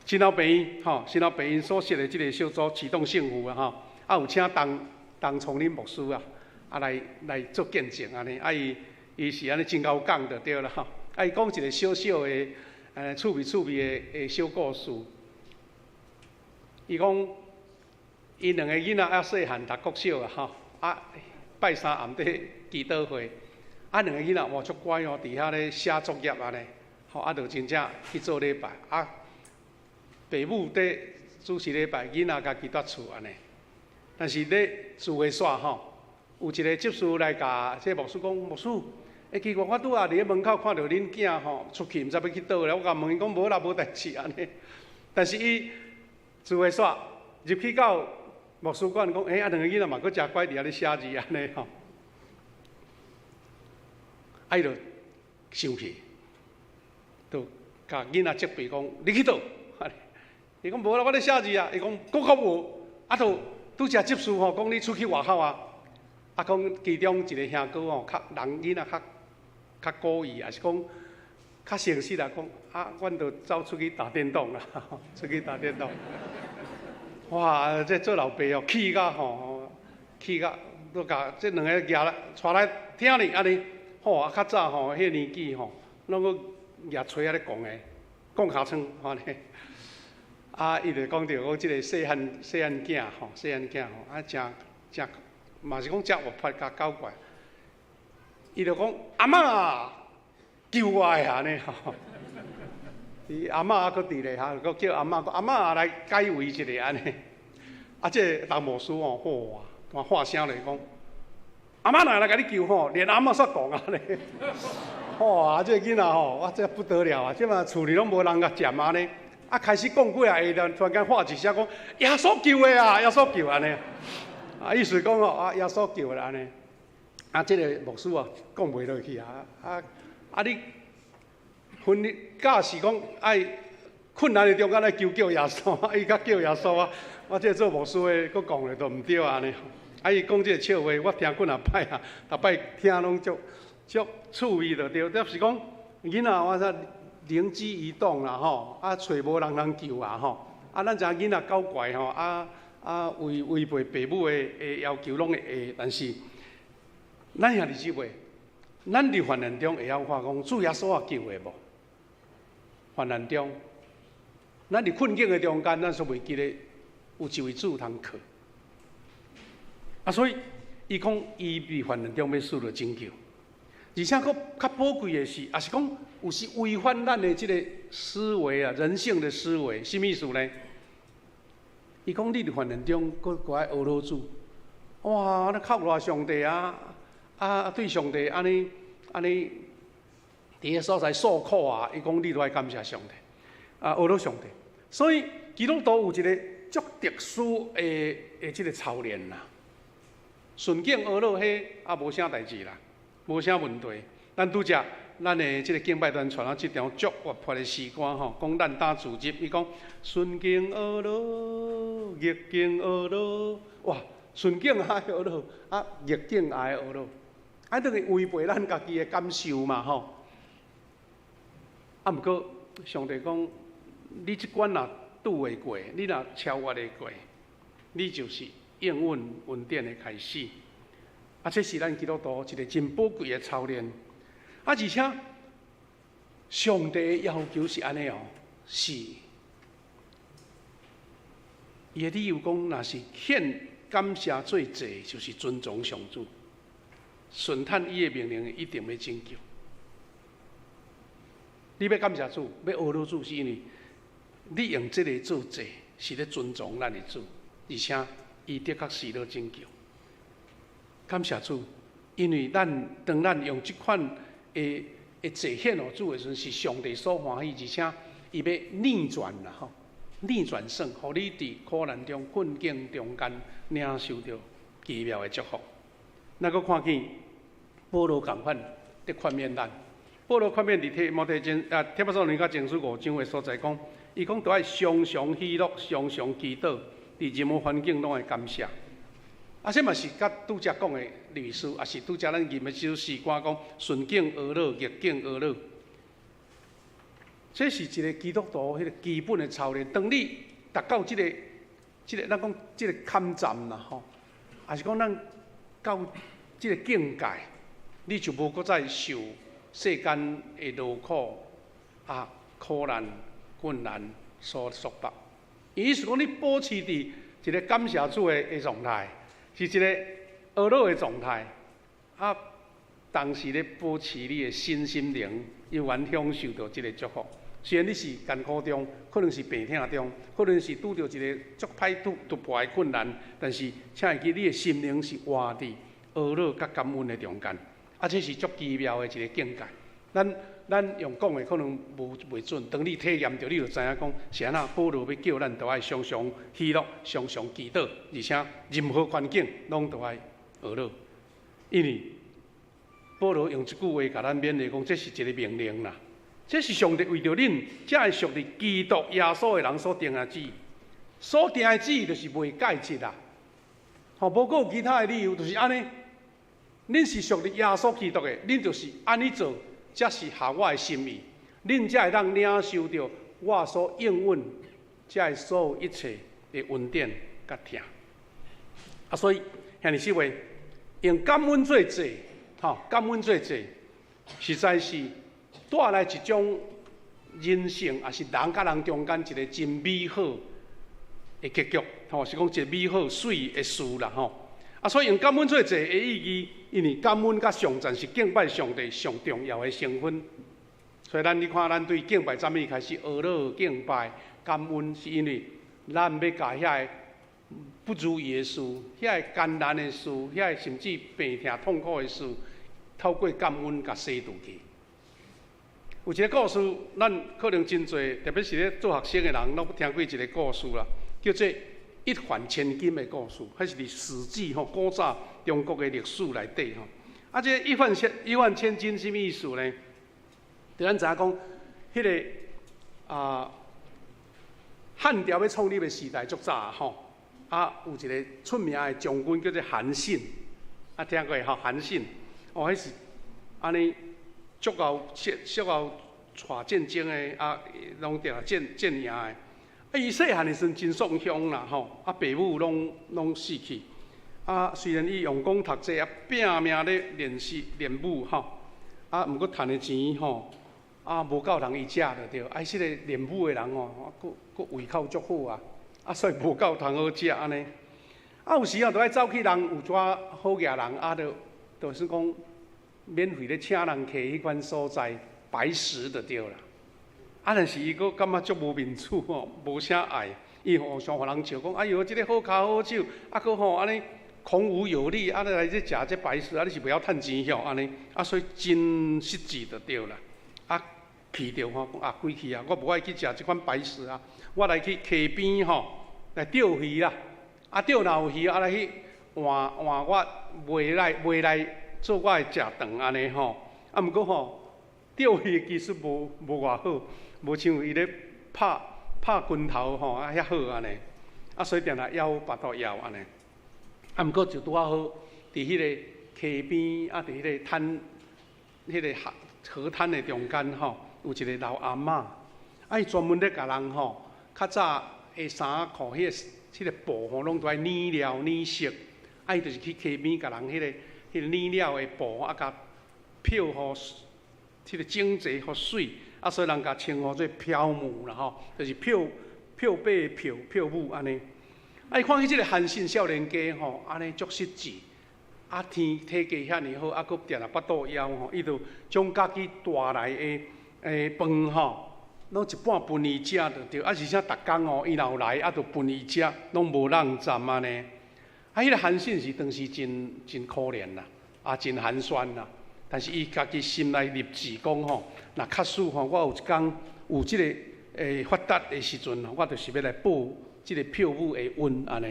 新老病院吼，新老病院所設的這个小組啟動幸福啊吼，有請董董崇林牧師啊，來來做見證按呢，伊伊是按呢真𠢕講就對啦吼，伊講一个小小的趣味趣味的的小故事。伊講，𪜶兩个囡仔猶細漢讀國小啊吼，拜三暗底祈禱會，兩个囡仔哇足乖哦，佇遐咧寫作業按呢，吼就真正去做禮拜，爸母佇主持禮拜，囡仔家己蹛厝按呢。但是咧聚會煞吼，有一个執事來共這牧師講，牧師，欸奇怪，我拄仔佇咧門口看著恁囝吼出去，毋知欲去佗咧，我共問伊講無啦，無代誌按呢。但是伊聚會煞入去到牧師館，講，欸，兩个囡仔嘛閣誠乖，佇遐咧寫字按呢吼。伊就生氣，就共囡仔責備講，你去佗？伊講無啦，我咧寫字啊。伊講閣較無，就拄才執事吼講你出去外口啊。講其中一个兄哥吼，較人囡仔較較古意，抑是講較誠實啊，講阮就走出去打電動啦，出去打電動。哇！這做老爸哦，氣甲吼，氣甲都共這兩个舉來，帶來聽哩按呢。吼較早吼，彼个年紀吼，攏閣舉錘仔咧摃的，摃尻川按呢。伊就講著講這个細漢細漢囝吼，細漢囝吼，誠誠嘛是講誠活潑佮狡怪。伊就講阿嬤救我的按呢吼。伊阿嬤猶閣佇咧哈，閣叫阿嬤，阿嬤來解圍一下按呢。這个董牧師吼，哇，大聲來講，阿嬤若來共你救吼，連阿嬤煞講按呢。哇，這个囡仔吼，哇，這不得了啊！這馬厝裡攏無人共佔按呢。開始講幾下，突然間喊一聲講耶穌救的啊，耶穌救按呢。意思講吼，耶穌救的按呢。這个牧師啊，講袂落去啊。你分你教是講愛困難的中間來求叫耶穌，伊較叫耶穌啊。我這个做牧師的，閣講咧都毋對按呢。伊講這个笑話，我聽幾若擺啊，逐擺聽攏足足趣味就對。就是講囡仔，我說靈機一動啦吼，揣無人通救啊吼。咱知影囡仔狡怪吼，違違背父母的的要求攏會會，但是咱兄弟姊妹，咱佇患難中會曉看講主耶穌啊救的無？患難中，咱佇困境的中間，咱煞袂記得有一位主通靠。所以伊講伊佇患難中欲受著拯救，而且閣較寶貴的是，抑是講有時違反咱的這个思維啊，人性的思維，啥物意思呢？伊講你佇患難中閣閣愛呵咾主，哇！你哭賴上帝啊，對上帝按呢按呢，佇个所在訴苦啊，伊講你都愛感謝上帝，呵咾上帝。所以基督徒有一个足特殊的的這个操練啦。順境呵咾，彼也無啥代誌啦，無啥問題。咱拄才咱的這个敬拜團傳了這條足活潑的詩歌吼，講咱當主日，伊講順境呵咾，逆境呵咾，哇，順境愛呵咾，逆境也愛呵咾，等於違背咱家己的感受嘛吼。毋過上帝講，你這關若拄會過，你若超越會過，你就是應允恩典的開始。這是咱基督徒一个真寶貴的操練。而且上帝的要求是按呢哦，是伊的理由講，若是獻感謝做祭，就是尊崇上主，順趁伊的命令，一定欲拯救。你欲感謝主，欲呵咾主，是因為你用這个做祭，是咧尊崇咱的主，而且伊的確是咧拯救。感謝主，因為咱當咱用這款的的祭獻予主的時陣，是上帝所歡喜，而且伊欲逆轉啦吼，逆轉勝，予你佇苦難中、困境中間領受著奇妙的祝福。咱閣看見保羅仝款佇勸勉咱，保羅勸勉佇提摩太前啊，帖撒羅尼迦前書五章的所在講，伊講著愛常常喜樂，常常祈禱，佇任何環境攏愛感謝。啊，這嘛是佮拄才講的類似，也是拄才咱吟的這首詩歌講順境呵樂，逆境呵樂。這是一個基督徒彼個基本的操練。當你達到這個，咱講這個坎站啦吼，抑是講咱到這個境界，你就無閣再受世間的勞苦啊、苦難、困難所束縛。意思講，你保持佇一個感謝主的狀態，是一個呵樂的狀態，啊，同時咧保持你的身心靈，猶原享受著這個祝福。雖然你是艱苦中，可能是病痛中，可能是拄著一個足歹突破的困難，但是請會記，你的心靈是活佇呵樂佮感恩的中間，啊，這是足奇妙的一個境界。咱用講的可能無袂準，當你體驗著，你就知影講是按怎。保羅欲叫咱著愛常常喜樂，常常祈禱，而且任何環境攏著愛呵樂。因為保羅用這句話共咱勉勵講，這是一個命令啦。這是上帝為著恁這个屬佇基督耶穌的人所定的旨意，所定的旨意就是袂改節啦。吼，無閣有其他的理由，就是按呢。恁是屬佇耶穌基督的，恁就是按呢做，才是合我的心意。恁才會當領受著我所應允這个所有一切的恩典佮疼。啊，所以兄弟姊妹，用感恩做祭，吼，感恩做祭，實在是帶來一種人性，抑是人佮人中間一個真美好的結局，吼，是講一個美好媠的事啦，吼。啊，所以用感恩做祭的意義，因為感恩佮頌讚是敬拜上帝上重要的成分。所以咱你看，咱對敬拜讚美開始呵樂敬拜感恩，是因為咱欲共遐个不如意的事、遐个艱難的事、遐個甚至病痛痛苦的事，透過感恩共洗除去。有一個故事，咱可能真濟，特別是咧做學生的人，攏聽過一個故事啦，叫做一販千金的故事，彼是佇史記吼，古早中國的歷史內底吼。啊，這個一販千金啥物意思呢？就咱知影講，彼個啊漢朝欲創立的時代足早吼，啊有一個出名的將軍叫做韓信，啊聽過吼？韓信，哦，彼是按呢足𠢕足𠢕帶戰爭的啊，攏定戰戰贏的。啊，伊細漢的時陣真喪鄉啦吼，啊，爸母攏死去。啊，雖然伊用功讀冊啊，拼命咧練習練武吼，啊，毋過趁的錢吼，啊，無夠通伊食就對。啊，這個練武的人吼，閣閣胃口足好啊，啊，所以無夠通好食按呢。啊，有時啊，就愛走去人有一寡好額人啊，就是講免費咧請人客彼款所在擺食就對啦。啊，但是伊閣感覺足無面子吼，無啥愛，伊互相予人笑講，哎喲，這個好跤好手，啊，閣吼按呢孔武有力，啊，來這食這擺食，啊，你是袂曉趁錢吼按呢，啊，所以真失志就對啦。啊，氣著吼，講啊，鬼去啊，我無愛去食這款擺食啊，我來去溪邊吼來釣魚啦。啊，釣若有魚，啊來去換換我賣來賣來做我的食頓按呢吼。啊，毋過吼，釣魚的技術無偌好，無像伊咧拍拍拳頭吼啊遐好按呢。啊，所以定定枵腹肚枵按呢。啊，毋過就拄仔好，佇彼個溪邊啊，佇彼個灘、彼個河河灘的中間吼，有一個老阿嬤，啊，伊專門咧共人吼，較早的衫褲，彼個布吼，攏都愛染料染色，啊，伊就是去溪邊共人彼個染料的布啊，共漂予彼個整齊予媠，啊，所以人共稱呼做漂母啦吼，就是漂漂白的漂漂母按呢。啊，伊看見這個韓信少年家吼，按呢足失志，啊，天體格遐爾好，啊，閣定定腹肚枵吼，伊就將家己帶來的飯吼，攏一半分伊食就對，啊，而且逐工哦，伊若有來，啊，就分伊食，攏無浪佔按呢。啊，彼個韓信是當時真真可憐啦，啊，真寒酸啦。但是伊家己心內立志講吼，若假使吼，我有一工有這個發達的時陣，我就是欲來報這個漂母的恩按呢。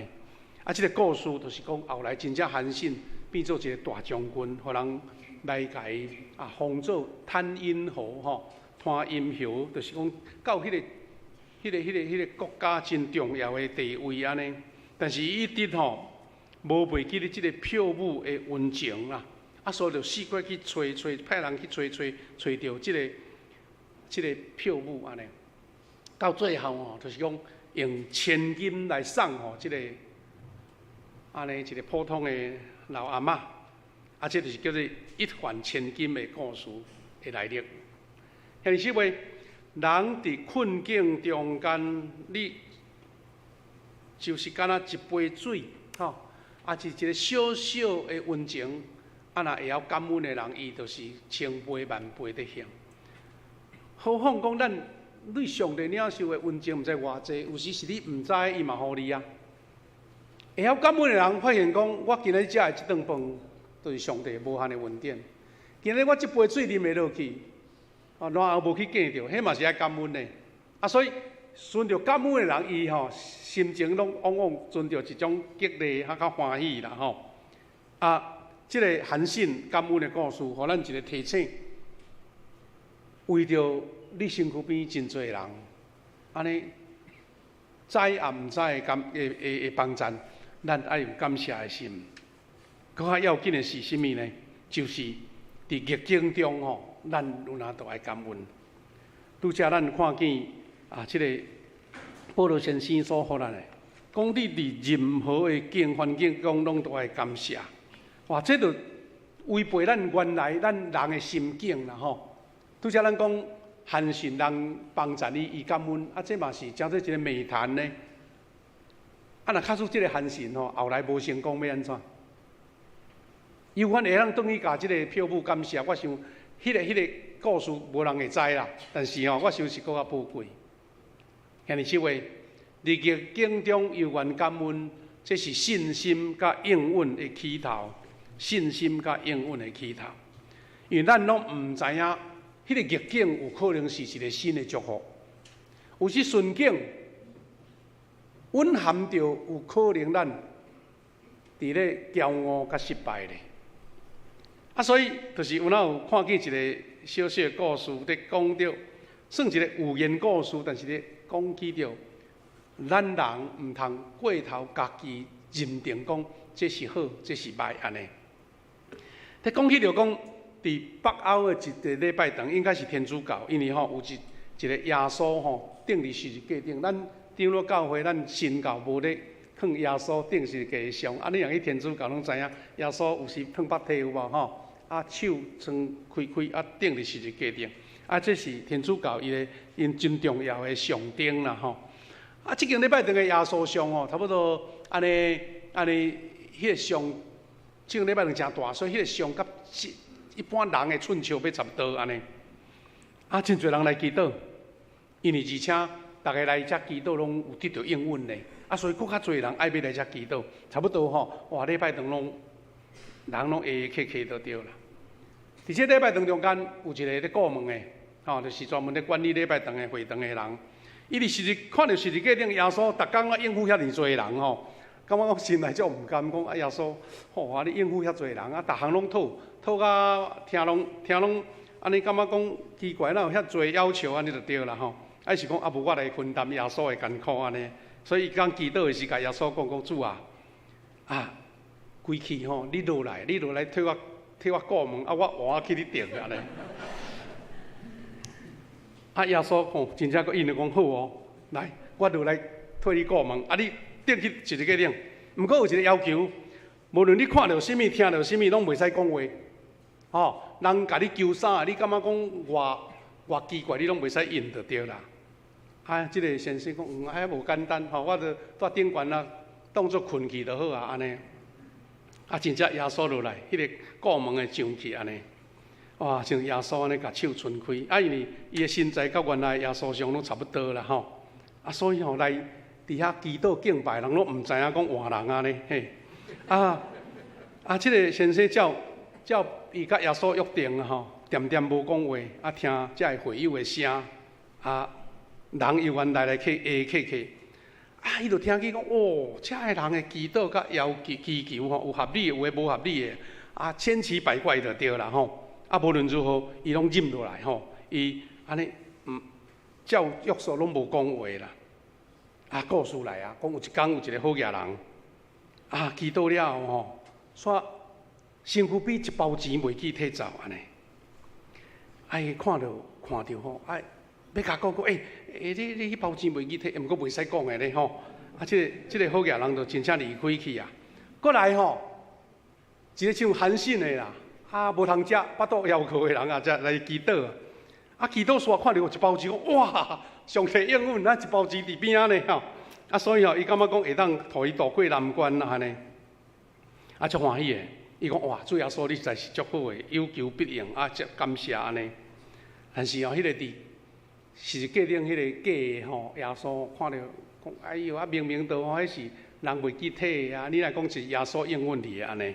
啊，這個故事就是講後來真正韓信變做一个大將軍，予人來共伊啊封做貪陰侯吼，貪陰侯，就是講到彼个國家真重要的地位按呢。但是伊一直吼無袂記得這个票母的恩情啦，啊，所以就四處去揣揣，派人去揣揣揣著這个票母按呢。到最後吼，就是講用千金來送予這个按呢一个普通的老阿嬤，啊，這就是叫做一掷千金的故事的來歷。兄弟姊妹，人佇困境中間，你就是敢若一杯水，吼，啊，是一个小小的溫情，啊，若會曉感恩的人，伊就是千倍萬倍的獻。何況講咱對上帝領受的恩情，毋知偌濟，有時是你毋知，伊嘛予你啊。會曉感恩的人，發現講，我今日食的這頓飯，就是上帝無限的恩典。今日我這杯水啉會落去，啊，爛喉無去哽著，彼嘛是愛感恩的。啊，所以存著感恩的人，伊吼心情攏往往存著一種激勵，較較歡喜啦吼。啊，這个韓信感恩的故事，予咱一个提醒：為著你身軀邊真濟人，按呢知也毋知的感的的的幫贊，咱愛有感謝的心。閣較要緊的是啥物呢？就是佇逆境中吼，咱有哪都愛感恩。拄才咱看見啊，這个保羅先生所予咱的，講你佇任何的境環境中，攏都愛感謝。哇，這就違背咱原來咱人的心境啦吼。拄才咱講韓信人幫贊伊，伊感恩，啊，這嘛是成做一個美談呢。啊，若假使這个韓信吼，後來無成功，欲按怎？猶原會當轉去共這个票母感謝，我想，彼个故事無人會知啦。但是吼，我想是閣較寶貴。兄弟姊妹，佇逆境中猶原感恩，這是信心佮應允的起頭。信心佮應允的起頭，因為咱攏毋知影，彼个逆境有可能是一个新的祝福，有時順境蘊含著有可能咱佇咧驕傲佮失敗咧。啊，所以就是有哪有看見一个小小的故事，咧講著算一个寓言故事，但是咧講起著咱人毋通過頭家己認定講這是好，這是歹按呢。咧講起著講，佇北歐的一个禮拜堂，應該是天主教，因為吼有一个耶穌吼釘佇十字架頂，咱長老教會咱新教無咧囥耶穌釘十字架的像，啊，你若去天主教攏知影，耶穌有時褪腹體有無吼？啊，手撐開開，啊，釘佇十字架頂，啊，這是天主教伊的𪜶真重要的象徵啦吼。啊，這間禮拜堂的耶穌像吼，差不多按呢按呢，彼个像，這間禮拜堂誠大，所以彼个像佮一般人的寸尺欲差不多按呢。啊，真濟人來祈禱，因為而且逐个來遮祈禱攏有得著應允的，啊，所以閣較濟人愛欲來遮祈禱，差不多吼，哇，禮拜堂攏人攏會客客就對啦。佇這禮拜堂中間有一个咧顧門的，吼，就是專門咧管理禮拜堂的會堂的人。伊佇十字看著十字架頂耶穌，逐工咧應付遐爾濟人吼，感覺講心內足毋甘，講啊耶穌，吼啊你應付遐濟人，啊逐項攏討，討甲聽攏聽攏，按呢感覺講奇怪，哪有遐濟要求按呢就對啦吼。啊是講啊無我來分擔耶穌的艱苦按呢，所以伊講祈禱的時，共耶穌講講主啊，啊規氣吼，你落來，你落來替我顧門，啊我換去你頂按呢。啊耶穌吼，真正閣應著講好哦，來，我落來替你顧門，啊你頂去十字架頂。毋過有一个要求，無論你看著啥物、聽著啥物，攏袂使講話。吼，人共你求啥，你感覺講偌偌奇怪，你攏袂使應就對啦。啊，這个先生講，嗯，遐無簡單吼，我就蹛頂懸啊，當作睏去就好啊，按呢。啊，真正耶穌落來，彼个顧門的上去按呢。哇，像耶穌按呢共手伸開，啊，因為伊的身材佮原來耶穌像攏差不多啦吼。啊，所以吼來佇遐祈禱敬拜，人攏毋知影講換人按呢嘿。啊啊，這个先生照照伊佮耶穌約定啊吼，恬恬無講話，啊聽遮个會友的聲，啊人猶原來來客客客，啊，啊，伊就聽見講，哦，遮个人的祈禱佮要求祈求吼，有合理的，有的無合理的，啊，千奇百怪就對啦吼。啊，無論如何，伊攏忍落來吼，伊按呢，照約束攏無講話啦。啊，故事來啊，講有一工有一個好額人，啊，祈禱了後吼，煞身軀邊一包錢袂記提走按呢。啊，伊看著看著吼，啊，欲共講講，欸，欸，你彼包錢袂記提，毋過袂使講的咧吼。啊，這個好額人就真正離開去啊。閣來吼，一個像韓信的啦，啊，無通食，腹肚枵渴的人啊，才來祈禱。啊，祈禱煞看著有一包錢，哇！上帝應允，咱一包錢佇邊仔呢吼。啊，所以吼，伊感覺講會當予伊渡過難關啊，按呢。啊，足歡喜的。伊講哇，主耶穌你實在是足好的，有求必應，啊，足感謝按呢。但是哦，彼個佇十字架頂彼個假的吼，耶穌看著講，哎喲，啊明明都吼，彼是人袂記提的啊，你若講是耶穌應允你的按呢？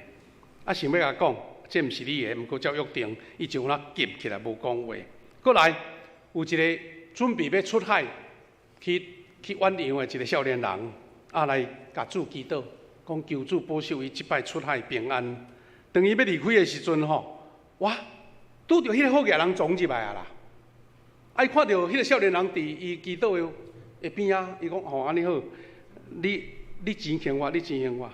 啊，想欲共講，這毋是你的，毋過照約定，伊就那急起來無講話。閣來有一個準備欲出海去遠洋的一個少年人，啊來共主祈禱，講求主保守伊這擺出海平安。當伊欲離開的時陣吼，哇，拄著彼個好額人撞入來啊啦！啊，伊看著彼個少年人佇伊祈禱的邊仔，伊講吼按呢好，你錢還我，你錢還我。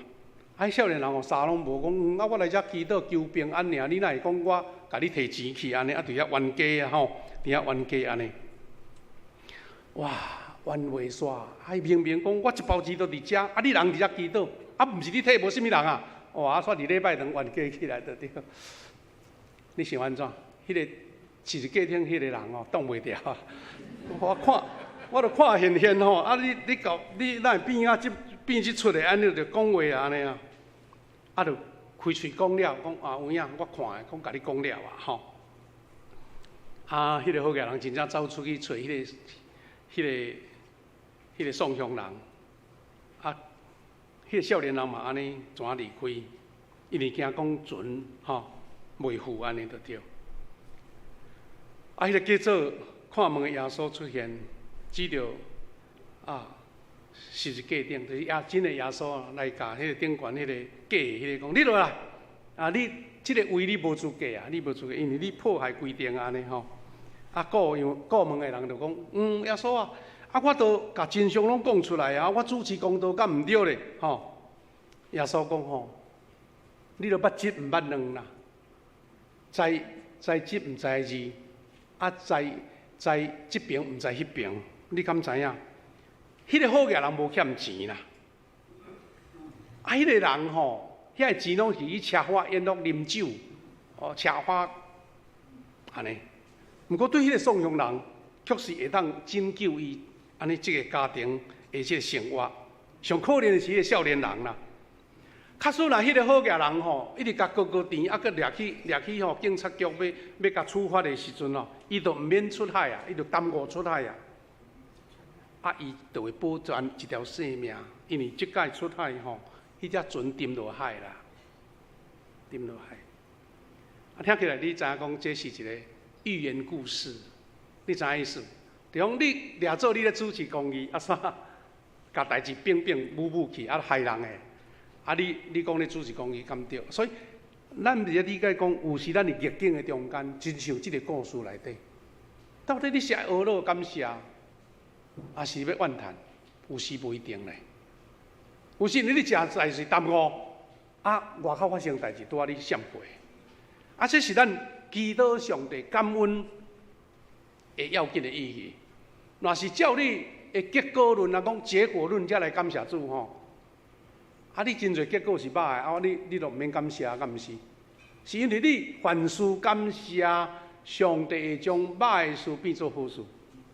啊，彼少年人吼啥攏無講，啊，我來遮祈禱求平安爾，你哪會講我共你提錢去按呢？啊，佇遐冤家啊吼，佇遐冤家按呢。哇，冤話煞！啊，伊明明講我一包錢都佇遮，啊，你人佇遮祈禱，啊，毋是你提無啥物人啊？哇！啊，煞佇禮拜堂冤家起來就對。你想按怎？彼個十字架頂彼個人哦，擋袂牢啊！我看，我著看現現吼，啊！你搞你哪會變啊？這變這出的，按呢就講話按呢啊！啊，就開喙講了，講啊有影，我看的，講共你講了啊吼。啊，彼個好額人真正走出去揣彼個送香人，啊，彼個少年人嘛按呢怎離開？因為驚講船吼袂赴按呢就對。啊，彼個叫做看門的耶穌出現，指著啊十字架頂，就是耶真的耶穌來共彼個頂懸彼個假的彼個講，你落來，啊你這個位你無資格啊，你無資格，因為你破壞規定按呢吼。啊，顧因顧門的人就講，嗯，耶穌啊，啊我都共真相攏講出來啊，我主持公道敢毋對咧，吼。耶穌講吼，你都捌一毋捌兩啦，知知一毋知二，啊知知這邊毋知彼邊，你敢知影？彼個好額人無欠錢啦，啊，彼個人吼，遐个錢攏是去奢華宴樂啉酒，哦，奢華按呢。毋過對彼個送香人，卻是會當拯救伊按呢這個家庭的這個生活。上可憐的是彼個少年人啦。假使若彼個好額人吼，一直共高高甜，啊，閣掠去掠去吼，警察局欲欲共處罰的時陣吼，伊就毋免出海啊，伊就耽誤出海啊。啊，伊就會保全一條性命，因為這擺出海吼，彼隻船沉落海啦，沉落海。啊，聽起來你知影講這是一個寓言故事，你知影意思？就講你掠做你咧主持公義，啊煞共代誌變變舞舞去，啊害人的，啊你講你主持公義敢對？所以咱佇咧理解講，有時咱佇逆境的中間，真像這個故事內底，到底你是愛呵咾感謝，抑是欲怨嘆？有時無一定咧。有時你咧食代誌耽誤，啊外口發生代誌，拄仔你閃過。啊，這是咱祈禱上帝感恩的要緊的意義。若是照你的結果論來講，結果論才來感謝主吼。啊，你真濟結果是歹的，啊，你都毋免感謝，敢毋是？是因為你凡事感謝，上帝會將歹的事變做好事。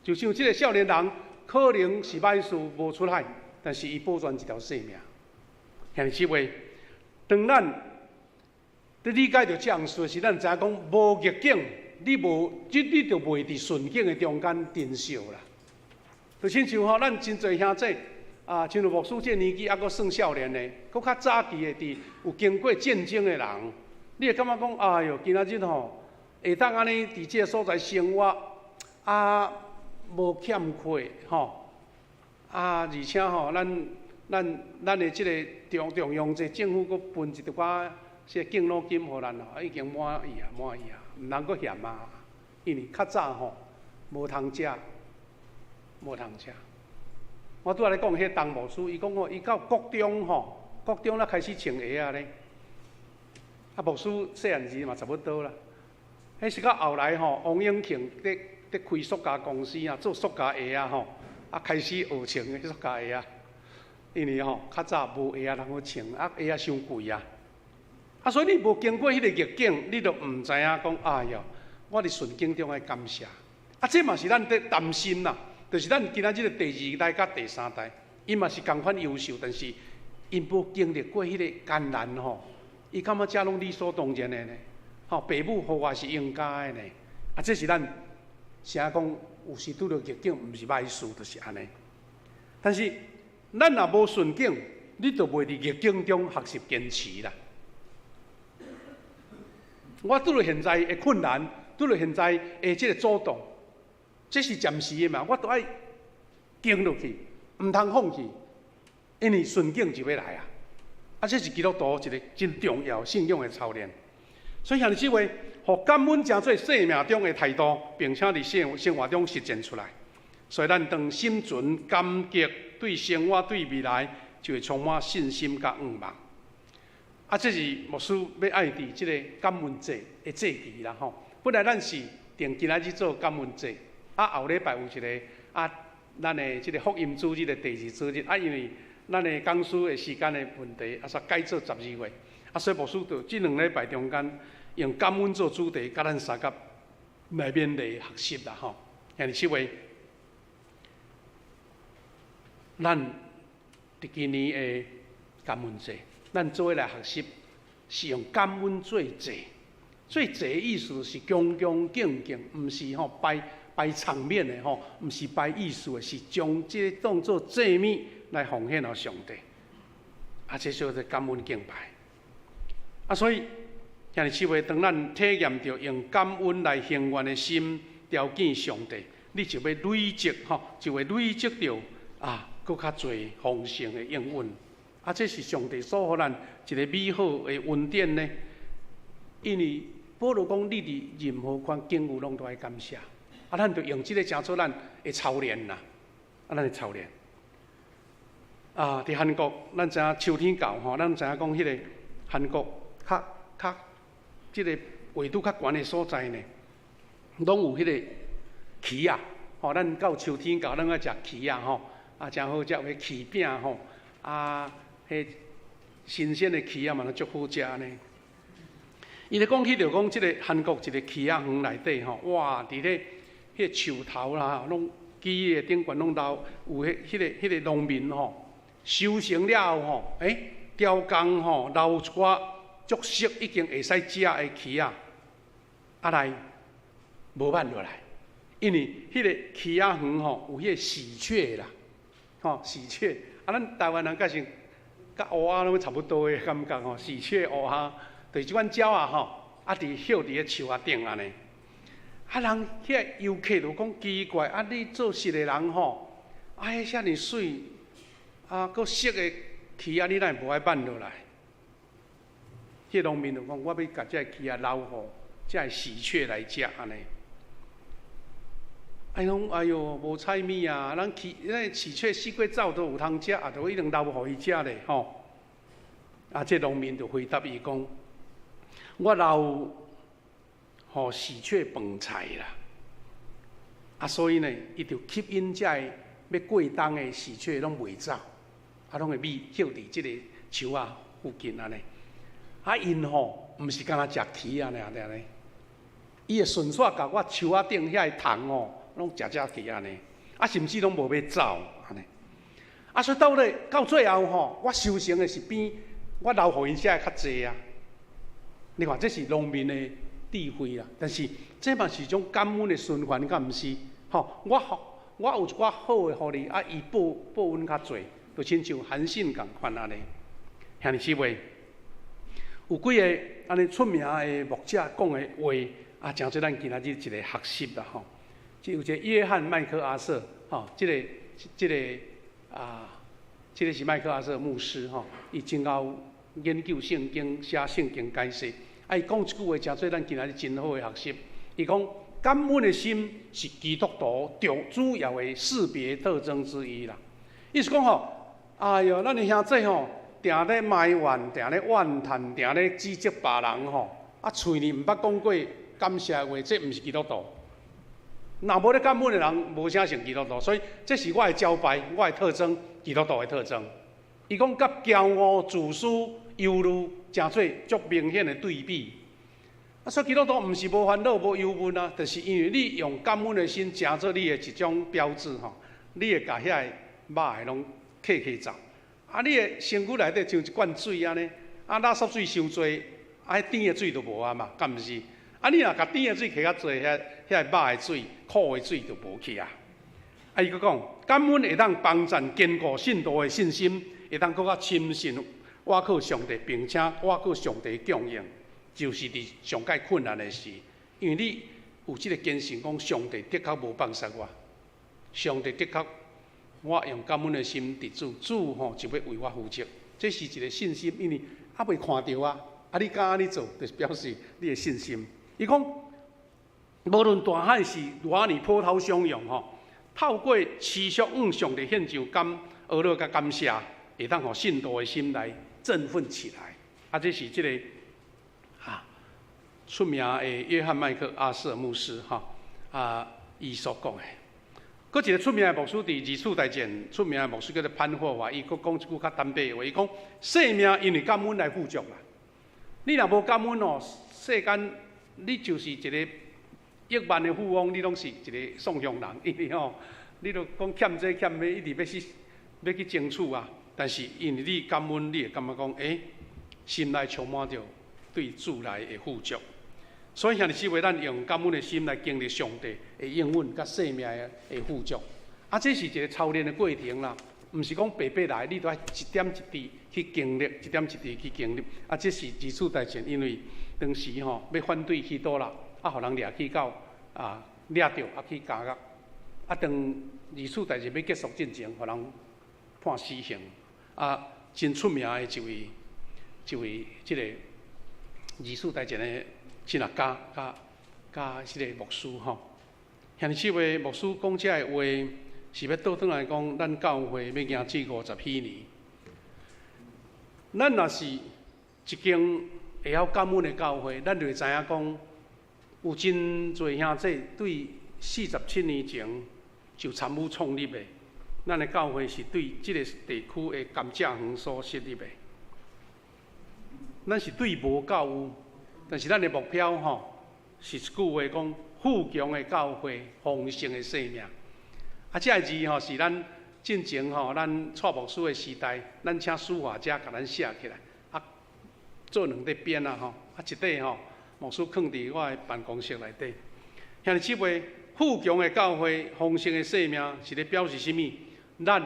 就像這個少年人，可能是歹事無出海，但是伊保全一條性命。兄弟姊妹，當咱佇理解著這項事時，咱知影講無逆境，你無，你就袂佇順境的中間珍惜啦。就親像吼，咱真濟兄弟啊，像牧師這年紀猶閣算少年的，閣較早期的佇有經過戰爭的人，你會感覺講，哎喲，今仔日吼會當按呢佇這个所在生活，啊，無欠缺吼，啊，而且吼，咱的這个中央這政府閣分一寡這個敬老金予咱吼，已經滿意啊，滿意啊，毋通閣嫌啊，因為較早吼無通食，無通食。我拄仔咧講彼個董牧師，伊講吼，伊到國中吼，國中才開始穿鞋仔咧。啊，牧師細漢時嘛差不多啦。彼是到後來吼，王永慶佇開塑膠公司啊，做塑膠鞋仔吼，啊開始學穿彼塑膠鞋仔。因為吼較早無鞋仔通好穿，啊鞋仔傷貴啊。啊，所以你無經過彼個逆境，你就毋知影講，哎喲，我佇順境中愛感謝。啊，這嘛是咱佇擔心啦，就是咱今仔這个第二代佮第三代，𪜶嘛是仝款優秀，但是𪜶無經歷過彼個艱難吼，伊感覺這攏理所當然的呢。吼，爸母予我是應該的呢。啊，這是咱啥講有時拄著逆境，毋是歹事，就是按呢。但是咱若無順境，你就袂佇逆境中學習堅持啦。我拄著現在的困難，拄著現在的這個阻擋，這是暫時的嘛，我都愛撐落去，毋通放棄，因為順境就欲來啊！啊，這是基督徒一個真重要信仰的操練。所以兄弟姊妹，予感恩成做生命中的態度，並且佇生活中實踐出來。所以咱當心存感激，對生活、對未來，就會充滿信心佮向望。啊，這是牧師欲愛佇這個感恩節的祭期啦吼。本來咱是定今仔日做感恩節，啊後禮拜有一個啊，咱的這個福音主日的第二主日，啊因為咱的講師的時間的問題，啊煞改做12月，啊所以牧師就這兩禮拜中間用感恩做主題，佮咱相佮來勉勵學習啦吼。兄弟姊妹，咱佇今年的感恩節，咱做伙來學習，是用感恩做祭。做祭的意思是恭恭敬敬，毋是吼擺擺場面的吼，毋是擺意思的，是將這個當做祭物來奉獻予上帝。啊，這叫做感恩敬拜。啊，所以兄弟姊妹，當咱體驗著用感恩來還願的心，朝見上帝，你就欲累積吼，就會累積著啊，閣較濟豐盛的應允。啊，這是上帝所予咱一個美好的恩典呢。因為保羅講，你佇任何款境遇攏都愛感謝。啊，咱就用這個成做咱的操練啦。啊，咱的操練。啊，佇韓國，咱知影秋天到吼，咱知影講彼个韓國較較這个緯度較懸的所在呢，攏有彼個柿仔。吼，咱到秋天到，咱愛食柿仔吼，啊，誠好食，有彼柿餅吼，啊，彼新鮮的柿仔嘛，足好食呢。伊咧講起著講，這个韓國一个柿仔園內底吼，哇，佇咧彼個樹頭啦，攏枝的頂懸攏留有彼彼個彼個農民吼，收成了後吼，欸，刁工吼留一寡足熟已經會使食的柿仔，啊來無挽落來，因為彼个柿仔園吼有彼個喜鵲啦，吼喜鵲，啊咱台灣人敢是佮烏鴉攏差不多的感覺吼，喜鵲烏鴉。就是這款鳥仔吼，啊，佇歇佇咧樹仔頂按呢。啊，人遐个遊客就講奇怪，啊，你做事的人吼，啊，彼遮爾媠，啊，閣熟的柿仔，你哪會無愛挽落來？彼個農民就講，我欲共這个柿仔留予這个喜鵲來食按呢。啊，伊講，哎喲，無彩物啊！咱喜，咱喜鵲四界走都有通食，啊，都一定留予伊食咧吼。啊，這農民就回答伊講。我留予喜鵲飯菜啦，啊，所以呢，伊就吸引這个欲過冬的喜鵲攏袂走，啊，攏會覕歇佇這個樹仔附近按呢。啊，𪜶吼毋是干焦食柿仔爾爾呢，伊會順紲共我樹仔頂遐个蟲吼，攏食食去按呢，啊，甚至攏無欲走按呢。啊，所以到咧到最後吼，我收成的是比我留予𪜶食的較濟啊。你看，這是農民的智慧啦。但是這嘛是一種感恩的循環，敢毋是？吼，我有一寡好的予你，啊，伊報報阮較濟，就親像韓信仝款按呢。兄弟姊妹，有幾个按呢出名的牧者講的話，啊，成做咱今仔日一個學習啦吼。這有一個約翰麥克阿瑟，吼，這个啊，這个是麥克阿瑟牧師吼，伊真𠢕研究聖經，寫聖經解釋。啊，伊講一句話，誠做咱今仔日真好的學習。伊講感恩的心是基督徒重主要的識別特徵之一啦。意思講吼，哎喲，咱的兄弟吼，定咧埋怨，定咧怨嘆，定咧指責別人吼，啊，喙裡毋捌講過感謝的話，這毋是基督徒。若無咧感恩的人，無啥像基督徒。所以這是我的招牌，我的特徵，基督徒的特徵。伊講佮驕傲、自私、憂慮，誠做足明顯的對比。啊，所以基督徒毋是無煩惱、無憂悶啊，就是因為你用感恩的心，誠做你的一種標誌吼。你會共遐个肉的攏揢揢走。啊，你的身軀內底像一罐水按呢，啊，垃圾水傷濟，啊，彼甜的水就無啊嘛，敢毋是？啊，你若共甜的水揢較濟，遐个肉的水、苦的水就無去啊。啊，伊閣講，感恩會當幫贊堅固信徒的信心，會當閣較深信倚靠上帝，並且倚靠上帝供應，就是佇上蓋困難的時，因為你有這个堅信，講上帝的確無放殺我，上帝的確，我用感恩的心佇主，主吼就欲為我負責，這是一个信心，因為猶未看著啊，啊你敢按呢做，就是表示你的信心。伊講，無論大海是偌爾波濤洶湧吼，透過持續向上帝獻上感呵咾佮感謝，會當予信徒的心來振奮起來。啊，這是這个啊出名的約翰麥克阿瑟牧師吼啊，伊所講的。閣一个出名的牧師，佇二次大戰出名的牧師叫做潘霍華，伊閣講一句較坦白的話，伊講：生命因為感恩來富足啦。你若無感恩哦，世間你就是一个億萬的富翁，你攏是一個喪鄉人，因為吼，你都講欠這欠彼，一直欲去欲去爭取啊。但是因為你感恩，你會感覺講，欸，心內充滿著對主來的富足。所以兄弟姊妹，咱用感恩的心來經歷上帝的應允，佮生命的富足。啊，這是一个操練的過程啦，毋是講白白來，你都愛一點一滴去經歷，一點一滴去經歷。啊，這是二次大戰，因為當時吼欲反對希特勒，啊，予人掠去到啊掠著啊去監獄。啊，當二次大戰欲結束進前，予人判死刑。啊，真出名的一位，一位這个二次大戰的神學家，佮佮這个牧師吼。兄弟姊妹，牧師講這个話，是欲倒轉來講，咱教會欲行至50禧年。咱若是一間會曉感恩的教會，咱就會知影講，有真濟兄弟對47年前就參與創立的。咱的教會是對這个地區的甘蔗園所設立的。咱是對無到有，但是咱的目標吼，是一句話講：富強的教會，豐盛的生命。啊，這个字吼是咱進前吼，咱蔡牧師的時代，咱請書法家共咱寫起來，啊，做兩塊匾啊吼，啊一塊吼，牧師囥佇我的辦公室內底。兄弟姊妹，富強的教會，豐盛的生命，是咧表示啥物？咱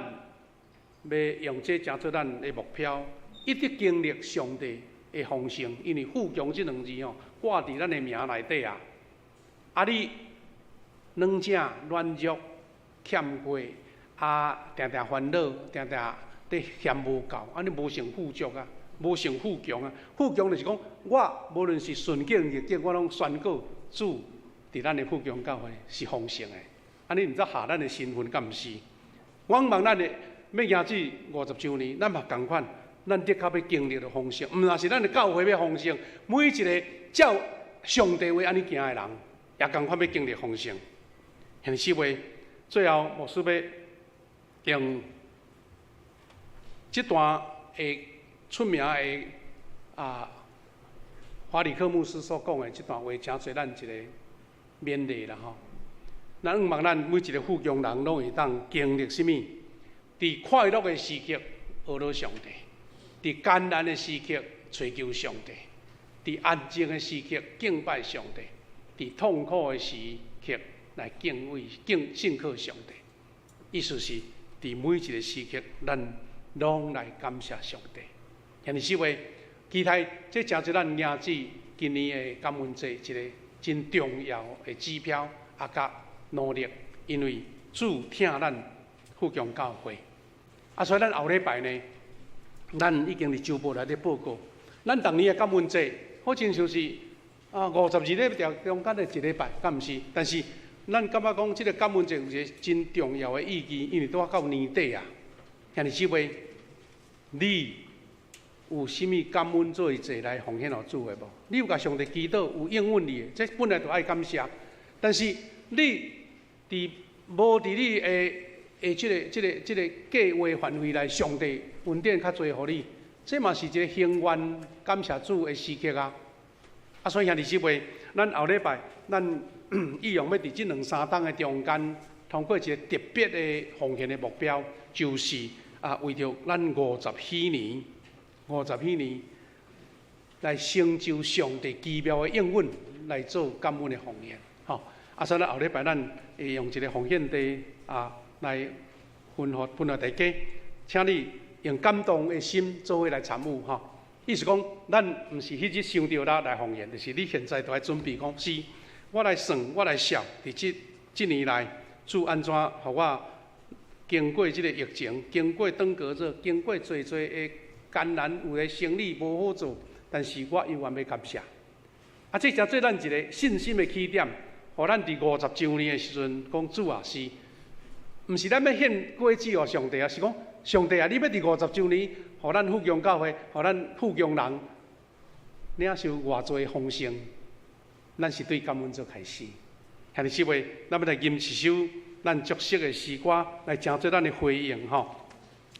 欲用這成做咱的目標，一直經歷上帝的豐盛，因為富強這兩字吼掛佇咱的名內底啊。啊，你軟食軟弱、欠過啊，定定煩惱，定定佇嫌無夠，按呢無成富足啊，無成富強啊。富強就是講，我無論是順境逆境，我攏宣告主佇咱的富強教會是豐盛的。按呢毋知合咱的身份敢毋是？我望咱的欲行至50週年，咱嘛仝款，咱的確欲經歷著豐盛，毋但是咱的教會欲豐盛，每一个照上帝話按呢行的人，也仝款欲經歷豐盛。兄弟姊妹，最後牧師欲用這段會出名的啊，華理克牧師所講的這段話，誠做咱一个勉勵啦吼。咱望咱每一个富強人攏會當經歷啥物？佇快樂的時刻呵咾上帝，佇艱難的時刻揣求上帝，佇安靜的時刻敬拜上帝，佇痛苦的時刻來敬畏、敬信靠上帝。意思是，佇每一个時刻，咱攏來感謝上帝。兄弟姊妹，期待這誠做咱迎接今年的感恩節一个真重要的指標，啊，佮努力，因為主疼咱富強教會，啊，所以咱後禮拜呢，咱已經佇週報內底報告，咱逐年的感恩節，好親像是52禮拜中間的一禮拜，敢毋是？但是咱感覺講，這个感恩節有一个真重要的意義，因為拄仔到年底啊。兄弟姊妹，你有啥物感恩做祭來奉獻予主的無？你有共上帝祈禱有應允你的，這本來就愛感謝。但是你佇無佇你的的這个計劃範圍內，上帝恩典較濟予你，這嘛是一个還願感謝主的時刻啊！啊，所以兄弟姊妹，咱後禮拜咱意欲欲佇這兩三冬的中間，通過一个特別的奉獻的目標，就是為著咱五十禧年，五十禧年來成就上帝奇妙的應允，來做感恩的奉獻。吼，啊，所以咱後禮拜咱會用一个奉獻地來吩咐分予大家，請你用感動的心做伙來參與吼。意思講，咱毋是彼日想著啦來奉獻，就是你現在就愛準備講，是，我來算，我來數，佇這這年來，主按怎予我經過這个疫情，經過登革熱，經過濟濟的艱難，有的生理無好做，但是我猶原欲感謝。啊，這成做咱一个信心的起點，予咱佇五十週年的時陣講主啊，是，毋是咱欲獻果子予上帝啊，是講上帝啊，你欲佇五十週年，予咱富強教會，予咱富強人領受偌濟豐盛，咱是對感恩做開始。兄弟姊妹，咱欲來吟一首咱足熟的詩歌，來成做咱的回應吼。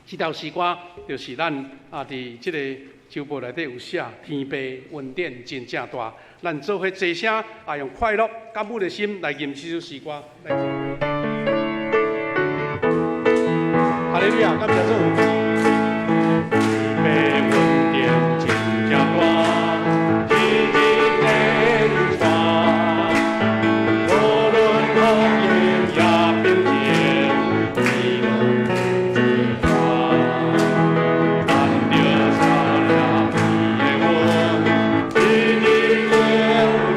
這條詩歌就是咱佇這个週報內底有寫，天父恩典真正大，咱做伙齊聲用快樂感恩的心來吟這首詩歌。來做。哈利路亞，感謝主。天父恩典真正大，日日的流傳，無論風雨也平靜，伊攏做伴。咱著操練伊的恩，日日流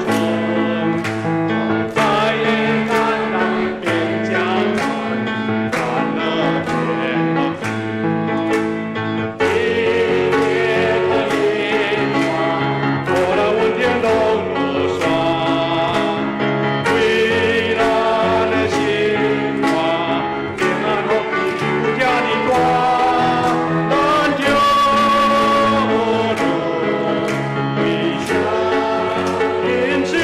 傳，在的艱難變成讚，歡樂變福氣。日日的引帶，予咱恩典攏無煞，為咱的生活平安福氣有遮爾大，咱就無論為啥，因此予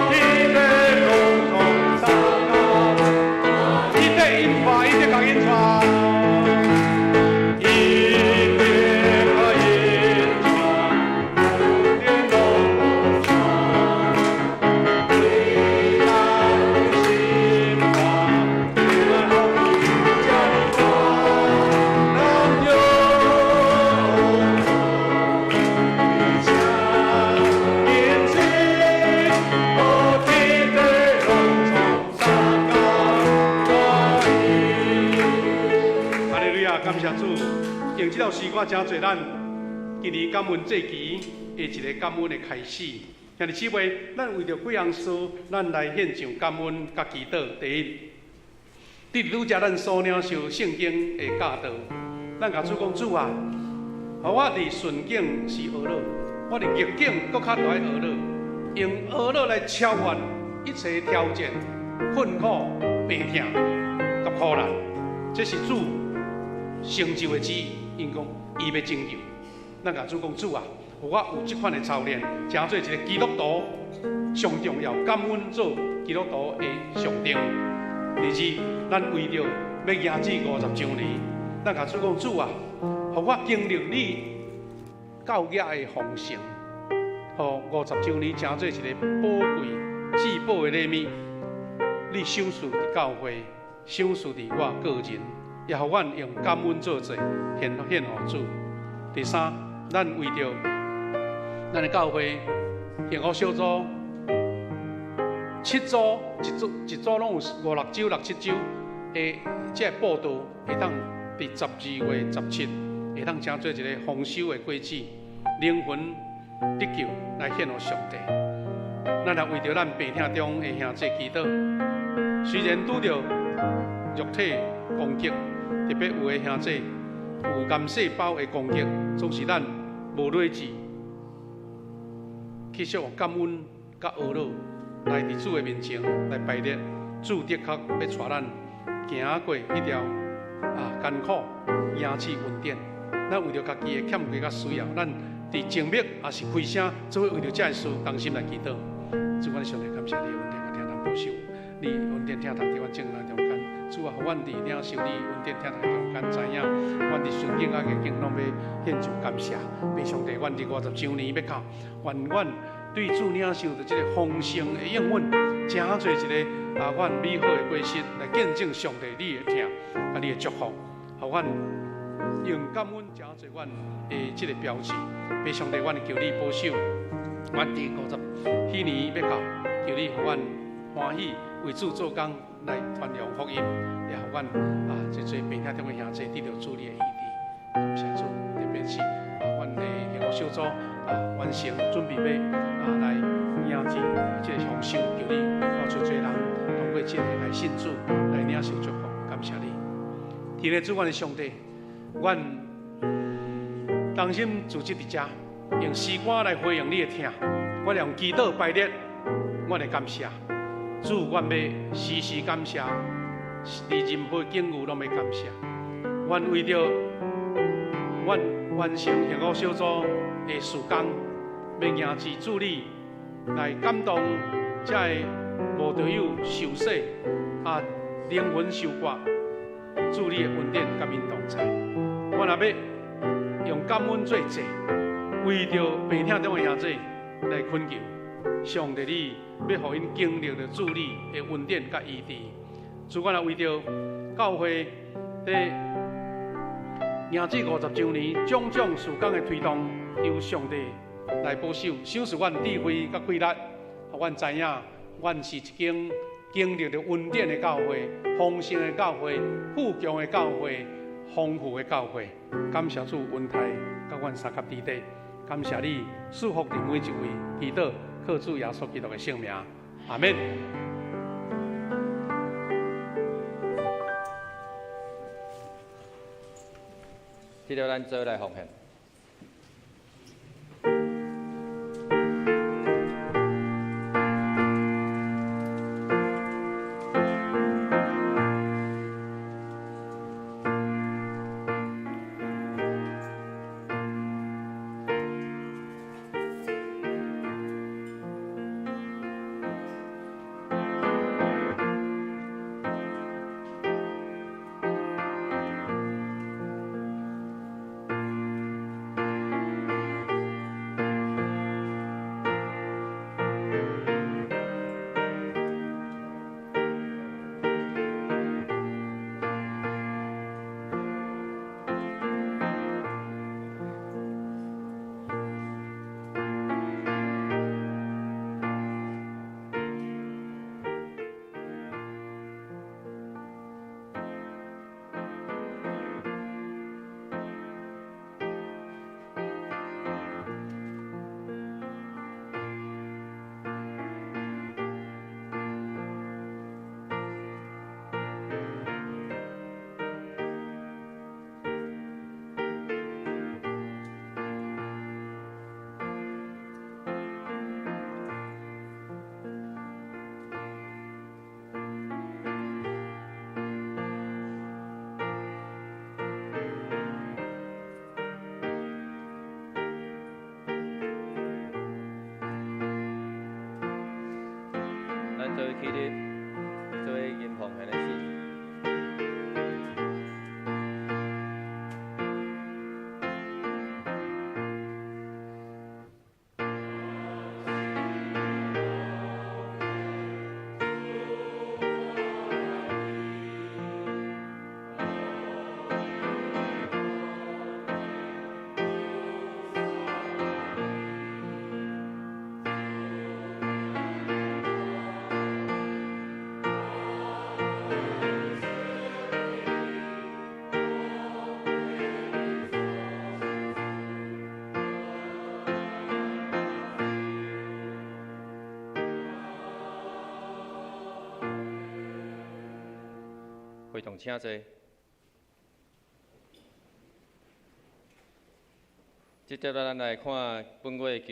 天地攏創相共，伊得引帶，伊得共引帶。伊得引帶，恩典攏無煞，為咱的生活平安福氣有遮爾大，咱就為啥，因此予天地攏創相共。哈利路亞，感謝主，用這首詩歌成做咱今年感恩祭期的一个感恩的開始。兄弟姊妹，咱為著幾項事，咱來獻上感恩佮祈禱。第一，佇拄才咱所領受聖經的教導，咱共主講，主啊，予我佇順境時呵咾，我佇逆境閣較著愛呵咾，用呵咾來超越一切挑戰、困苦、病痛佮苦難。這是主成就的旨意，𪜶講伊欲拯救。咱共主講，主啊，予我有這款的操練，成做一个基督徒上重要感恩做基督徒的象徵。第二，咱為著欲迎接五十週年，咱共主講，主啊，予我經歷你教業的豐盛，予五十週年成做一个寶貴至寶的禮物。你賞賜佇教會，賞賜佇我個人，也予阮用感恩做祭獻獻予主。第三，咱為著咱的教會幸福小組七組，一組一組攏有五六週、六七週的這个佈道，會當佇12月17會當成做一个豐收的果子，靈魂得救來獻予上帝。咱也為著咱病痛中的兄弟祈禱，雖然拄著肉體攻擊，特別有的兄弟有癌細胞的攻擊，總是咱無理智，去惜感恩佮呵咾來佇主的面前來排列，主的確欲帶咱行過彼條艱苦，贏取恩典。咱為著家己的欠缺佮需要，咱佇靜默抑是開聲，做伙為著這个事同心來祈禱。主，阮上帝感謝你恩典，佮疼痛保守，你恩典疼痛佇阮眾人中間。主啊，予阮佇領受你恩典疼痛中間，知影阮佇順境佮逆境攏欲獻上感謝。父上帝，阮佇50週年欲到，願阮對主領受著這个豐盛的應允，誠濟一个阮美好的果實來見證上帝你的疼佮你的祝福，予阮用感恩誠濟阮的這个標誌。父上帝，阮求你保守，阮佇50彼年欲到，求你予阮歡喜為主做工來傳揚福音，也予阮這濟病疼中的兄弟得著主你的醫治。感謝主，特別是阮的幸福小組完成準備欲來迎接這個豐收，求你予足濟人通過這个來信主，來領受祝福。感謝你，天的主，阮的上帝，阮同心組織佇遮，用詩歌來回應你的疼，我用祈禱排列阮的感謝。主，阮欲時時感謝，佇任何境遇攏欲感謝。阮為著阮完成幸福小組的事工，欲迎接主你來感動這个無道友受洗靈魂受割，主你的恩典佮𪜶同在。我若欲用感恩做祭，為著病疼中的兄弟來懇求，上帝你欲予𪜶經歷著主你的恩典佮醫治。主，我若為著教會佇迎接50週年種種事工的推動，求上帝來保守，賞賜阮智慧佮毅力，予阮知影，阮是一間經歷著恩典的教會、豐盛的教會、富強的教會、豐富的教會。感謝主恩待佮阮相佮佇底，感謝你賜福佇每一位，祈禱靠主耶穌基督的聖名，阿們。這個咱做來奉獻。咱做起立，做銀奉獻的詩。非常請坐。接著咱來看本月的金句，申命記第31章第八節，咱做伙來讀一遍。耶和華欲佇你的面前，伊欲佮你佇地，伊無離開你，也無放殺你，無得驚，也無得忍。申命記三十一章第八節，我來報告。咱先開週報的第二頁。下禮拜的主禮主禮是學文學牧師，司禮是王俊仁執事。第三頁有咱頂週的聚會出席。咱來看第四頁，肢體交通。本會今日欲召開定期的小會，定佇禮拜後佇點半佇二樓會議室召開，請小會員有備來心的心來參會。第二點，本會定佇下主日11月26欲來舉行感恩節的奉獻主日。下下面有兩點：耶穌釋教五十禧年，佮感恩節奉獻。那詳細的內容，咱攏有真清楚的說明。啊，咱請兄弟姊妹家己來過目。第三點，第六期幸福小組佮榮耀豐收連鎖的禁食祈禱，我那有兩小點，咱有詳細的說明。第四點，咱佇本會定佇12月初三主日禮拜後，欲舉行年度的事工研討會，欲佇十二月初三主日後禮拜後，欲佇三樓的副堂來舉行。咱請參加的同工，佮各單位的會前的有作業，咱請咱佇今仔日來將咱的資料來送予咱的幹事。第五，咱本會第二堂的福音主日明年講座，欲定佇12月初十來舉行。第一點佮第二點，伊是曾雅慧中醫師伊的說伊的介紹，佮伊的講解，咱家己來過目。本會定佇12月17日主日，欲來舉行聖餐佮洗禮式，鼓勵欲參加洗禮、堅信的兄弟姊妹、青年佮小兒洗禮，佇11月26前來完成報名，來安排學道班受洗前的課程的研習。咱來看第七點，咱家己50週年的慶典委員會。第八，喪禮的消息，本會三期姊妹是恩典小組，是咱上年團契的客友，佇11月12日來蒙主恩召，安息主懷，享壽85歲。對出過的禮拜已經佇頂禮拜三上午10點佇市立殯儀館來舉行，請繼續來為了遺族來蒙主來安慰，賜予平安佮氣力佇𪜶的身上來代禱。第九，咱下個主日是有一個醫治祈禱的時間，請咱兄弟姊妹會當把握這個時間，來受著上帝的醫治佮祝福。咱來看第六頁有牧區團契的消息，關懷代禱。咱看第七頁有代禱的，咱也常常為著咱教會事工、國度的福音，為著咱代禱團有真濟的代事工佇推動，向上帝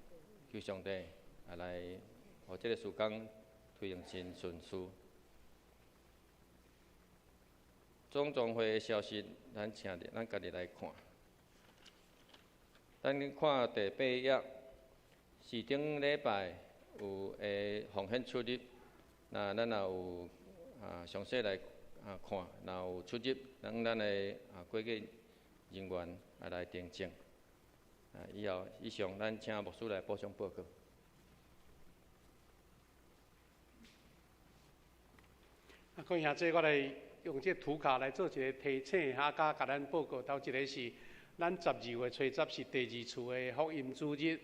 求上帝啊來，予這个事工推行真順遂。總總會的消息，咱請咱家己來看。咱看第八頁，是頂禮拜有會奉獻出入，那咱若有啊詳細來啊看，若有出入，等咱的啊會計人員啊來訂正。啊，以後以上，咱請牧師來補充報告。啊，各位兄弟，我來用這圖卡來做一个提醒，哈，佮共咱報告。頭一个是咱12月初10是第二次的福音主日，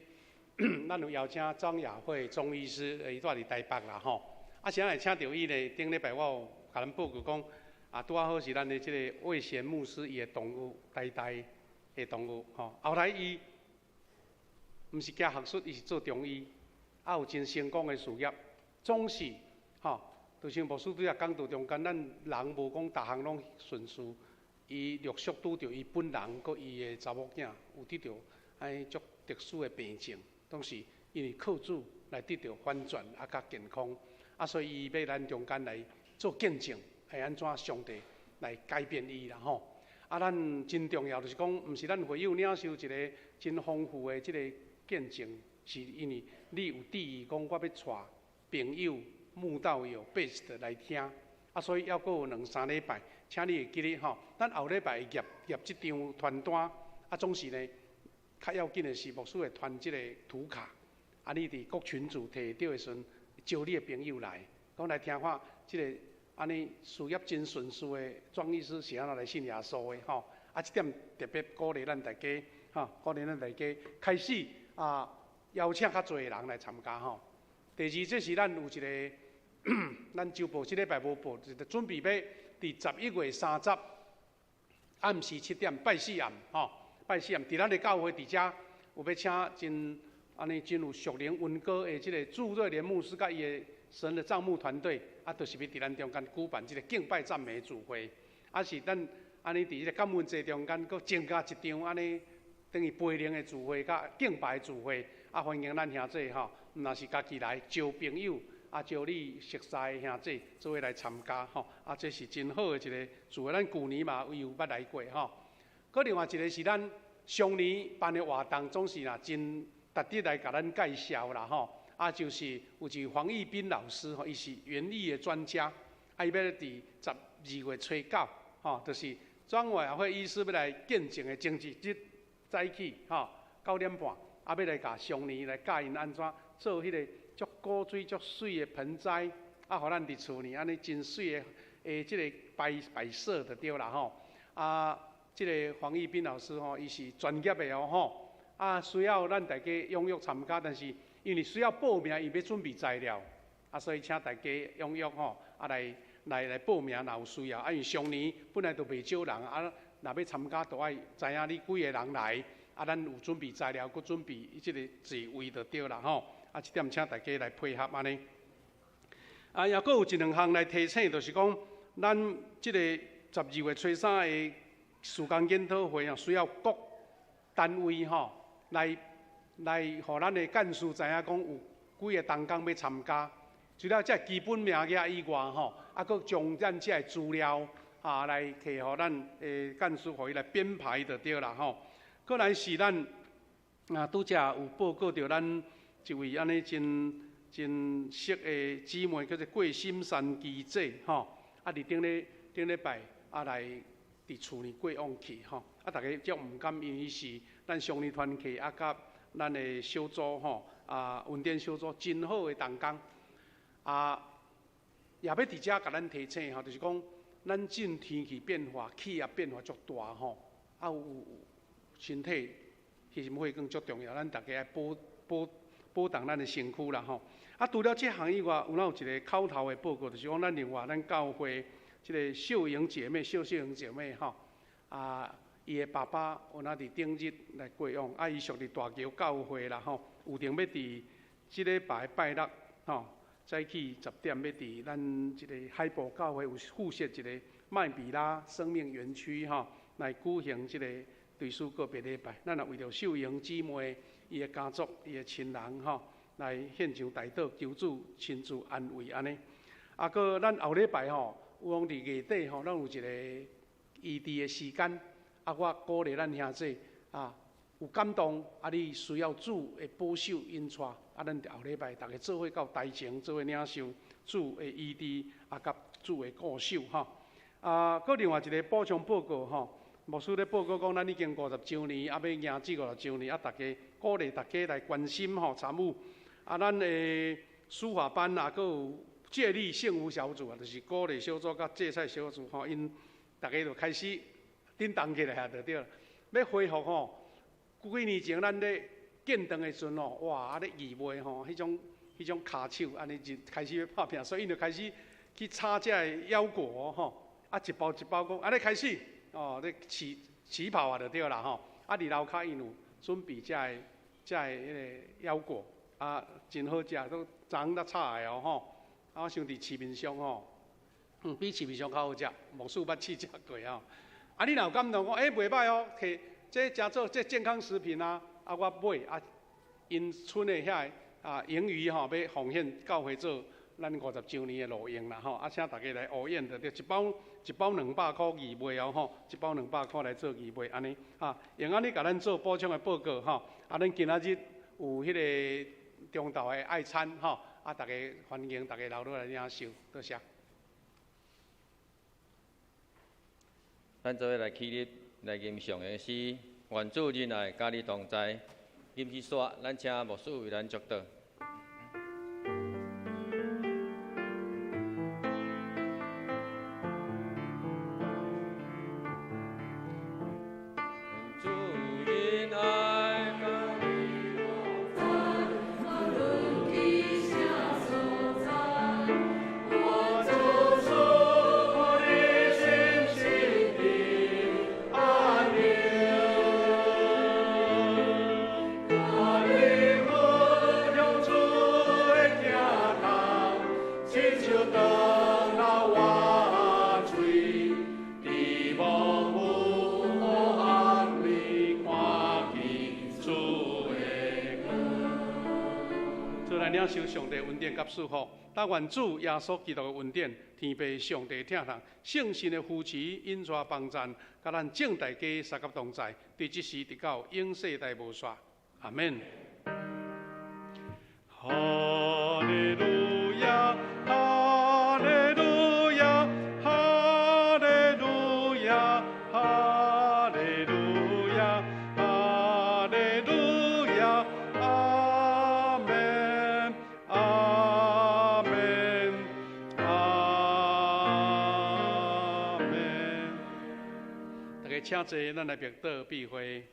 咱有邀請張雅慧中醫師，伊住佇台北啦吼。啊，啥會請著伊呢？頂禮拜我有共咱報告講，啊，拄仔好是咱的這个魏賢牧師伊的同學，台大的同學吼。後來伊毋是行學術，伊是做中醫，啊有真成功的事業，總是吼，就像牧師拄才講道中間，咱人無講逐項攏順遂，伊陸續拄著伊本人閣伊的查某囝有得著按呢足特殊的病症，總是因為靠主來得著反轉啊，較健康，啊，所以伊欲咱中間來做見證，會按怎上帝來改變伊啦吼。啊，咱真重要就是講，毋是咱會友領受一个真豐富的這个見證，是因為你有志意講，我欲帶朋友、慕道友、best 來聽，啊，所以猶閣有兩三禮拜，請你會記得吼，咱後禮拜會挹挹這張傳單，啊，總是呢，較要緊的是牧師會傳這个圖卡，啊，你佇各群組提著的時陣，招你的朋友來，講來聽看這个按呢事業真順遂的莊醫師是按怎來信耶穌的吼，啊，這點特別鼓勵咱大家，吼，鼓勵咱大家開始啊，邀請較濟的人來參加吼。第二，這是咱有一个，咱週報這禮拜無報，就是準備欲佇11月30暗時7點拜四暗吼，拜四暗佇咱的教會佇遮有欲請真按呢真有屬靈恩膏的這个朱瑞蓮牧師佮伊的神的帳幕團隊，啊，就是欲佇咱中間舉辦這个敬拜讚美聚會，啊是咱按呢佇這个感恩節中間閣增加一場按呢等於培靈的聚會佮敬拜聚會，啊歡迎咱兄弟吼，毋若是家己來招朋友，啊招你熟似的兄弟做伙來參加吼，啊這是真好的一个聚會，咱舊年嘛有捌來過吼。閣另外一个是咱上年辦的活動，總是若真值得來共咱介紹啦吼。啊，就是有一位黃義斌老師吼，伊是園藝的專家，啊，伊欲佇12月初9，吼，就是莊委會醫師欲來見證的前一日早起，吼，9點半，啊，欲來共上年來教𪜶按怎做彼个足古錐、足媠的盆栽，啊，予咱佇厝裡按呢真媠的的這个擺擺設就對啦吼。啊，這个黃義斌老師吼，伊是專業的哦吼，啊，需要咱大家踴躍參加，但是因為需要報名，伊欲準備材料，啊，所以請大家踴躍吼，啊來來來報名，若有需要，啊，因為上年本來就袂少人，啊，若欲參加，就愛知影你幾个人來，啊，咱有準備材料，閣準備這个座位就對啦吼，啊，這點請大家來配合按呢。啊，猶閣有一兩項來提醒，就是講咱這个12月初3的事工研討會啊，需要各單位吼來。來，予咱的幹事知影講有幾个同工欲參加，除了這基本名額以外吼，啊，閣將咱這个資料啊來提予咱的幹事，予伊來編排就對啦吼。閣來是咱啊，拄才有報告著咱一位按呢真真熟的姊妹，叫做郭心山記者吼，啊，佇頂咧頂禮拜啊來佇厝裡過往去吼，啊，逐家足毋甘，因為伊是咱上年團契啊，佮咱的小組吼，啊，恩典小組真好的同工，啊，也欲佇遮共咱提醒吼，就是講咱這天氣變化，氣壓變化足大吼，啊有身體其實血管足重要，咱逐家愛保保保重咱的身軀啦吼。啊，除了這項以外，有哪有一个口頭的報告，就是講咱另外咱教會這个秀瑩姐妹，秀秀瑩姐妹吼，啊。伊的爸爸有哪佇頂日來過往，啊，伊屬佇大橋教會啦吼，有定欲佇這禮拜拜六吼，早起10點欲佇咱這個海埔教會有附設一个麥比拉生命園區吼，來舉行這個追思告別禮拜。咱也為著秀瑩姊妹伊的家族、伊的親人吼，來獻上代禱，求主親自安慰按呢。啊，閣咱後禮拜吼，有講佇月底吼，咱有一個醫治的時間。啊，我鼓勵咱兄弟啊，有感動，啊，你需要主的保守引帶，啊，咱後禮拜逐家做伙到台前做伙領受主的醫治，啊，佮主的顧守吼。啊，閣另外一個補充報告吼，牧師咧報告講，咱已經五十週年，啊，欲迎至五十週年，啊，逐家鼓勵逐家來關心吼參與。啊，咱的書法班啊，閣有接力幸福小組啊，就是鼓勵小組佮芥菜小組吼，𪜶逐家就開始振動起來啊，就對了。欲恢復吼，幾年前咱咧建堂的時陣吼，哇，啊咧義賣吼，彼種跤手按呢就開始欲拍拚，所以𪜶就開始去炒這个腰果吼，啊一包一包講，啊咧開始哦，咧起起跑啊就對啦吼，啊佇樓跤𪜶有準備這个彼个腰果，啊真好食，都昨昏才炒的哦吼。啊，我想佇市面上吼，比市面上較好食，牧師捌試食過吼。啊，你若有感動講，欸，袂䆀哦，摕這誠做這健康食品啊，啊，我買啊，𪜶賰的遐个啊盈餘吼，欲奉獻教會做咱五十週年的路用啦吼。啊，請大家來呼應著對，一包一包200箍義賣哦吼，一包200箍來做義賣按呢啊，用按呢共咱做補充的報告吼。啊，咱今仔日有彼个中晝的愛餐吼。啊！大家歡迎大家留落來領受，多謝。咱做伙來起立來吟誦的詩，願主仁愛佮你同在。吟詩煞，咱請牧師為咱祝禱。受上帝恩典佮祝福，但願主耶穌基督的恩典、天父上帝疼痛、聖神的扶持、引帶幫贊，佮咱眾大家相佮同在，佇這時直到永世代無煞。阿們。哈利路亞，哈利路亞，哈利路亞，哈利路亞，哈利路亞，阿們，阿們，阿們。大家請坐，咱來默禱閉會。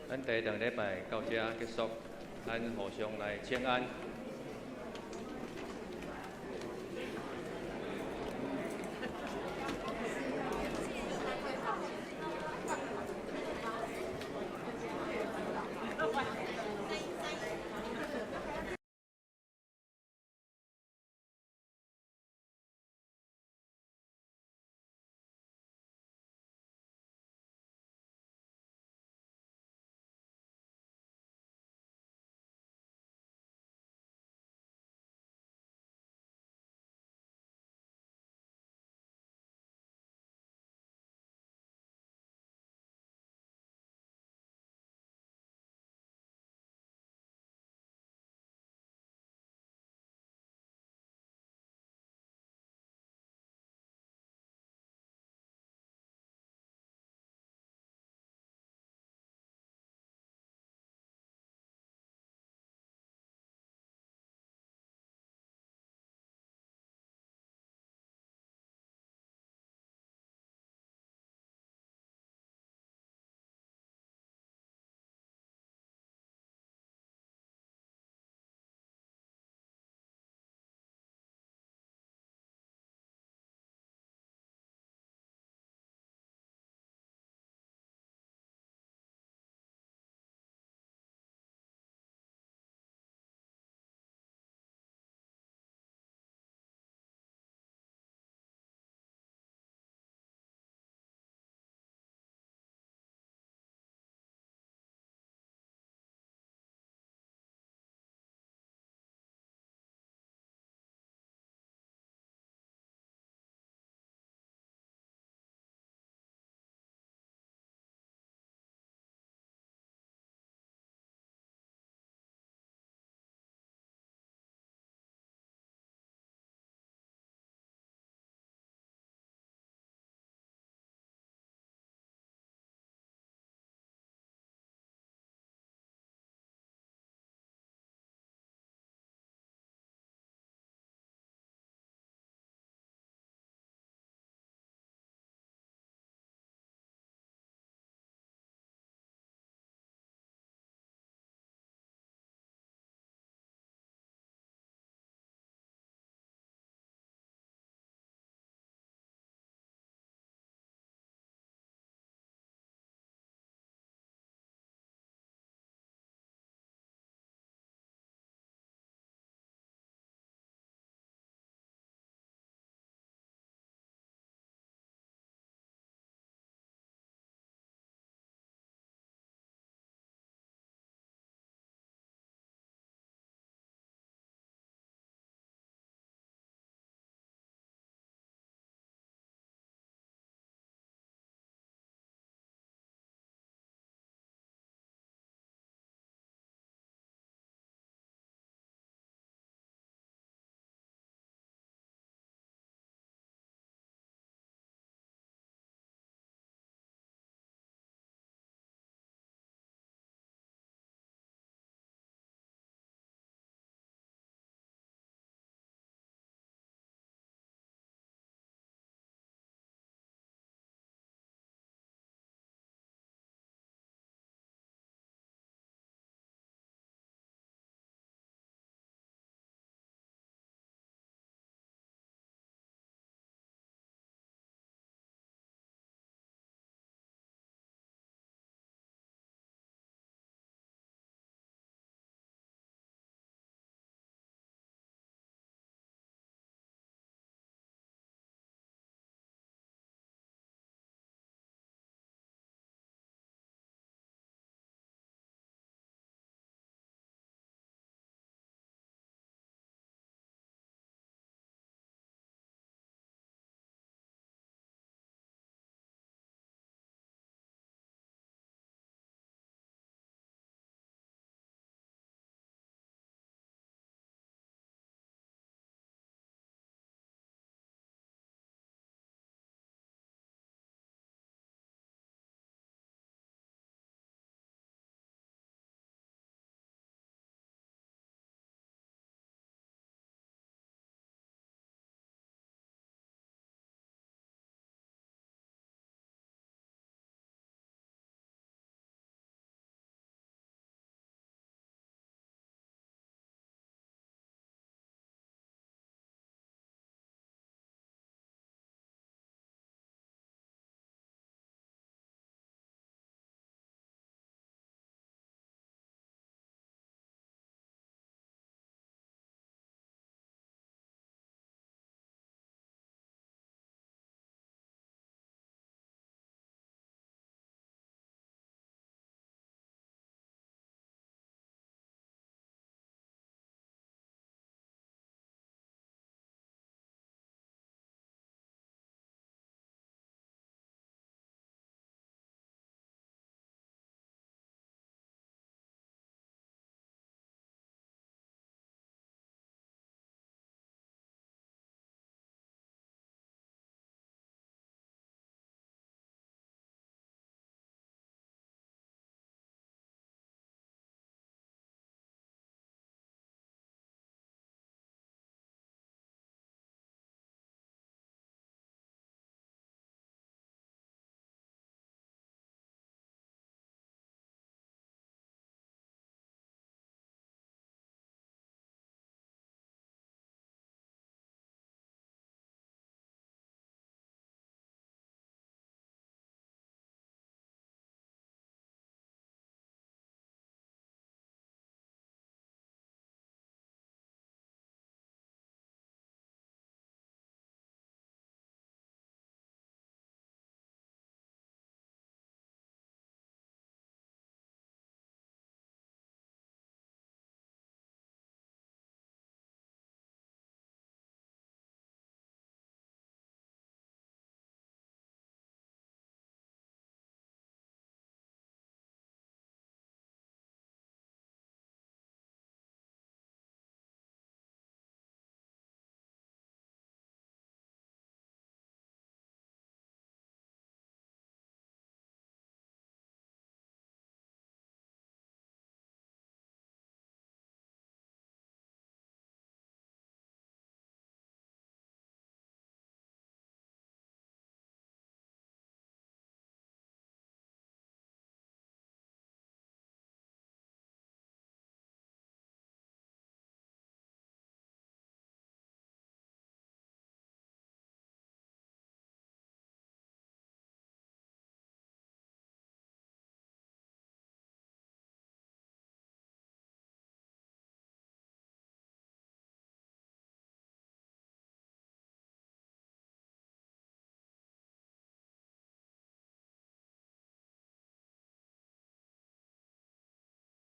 咱第兩禮拜到這結束，咱互相來請安。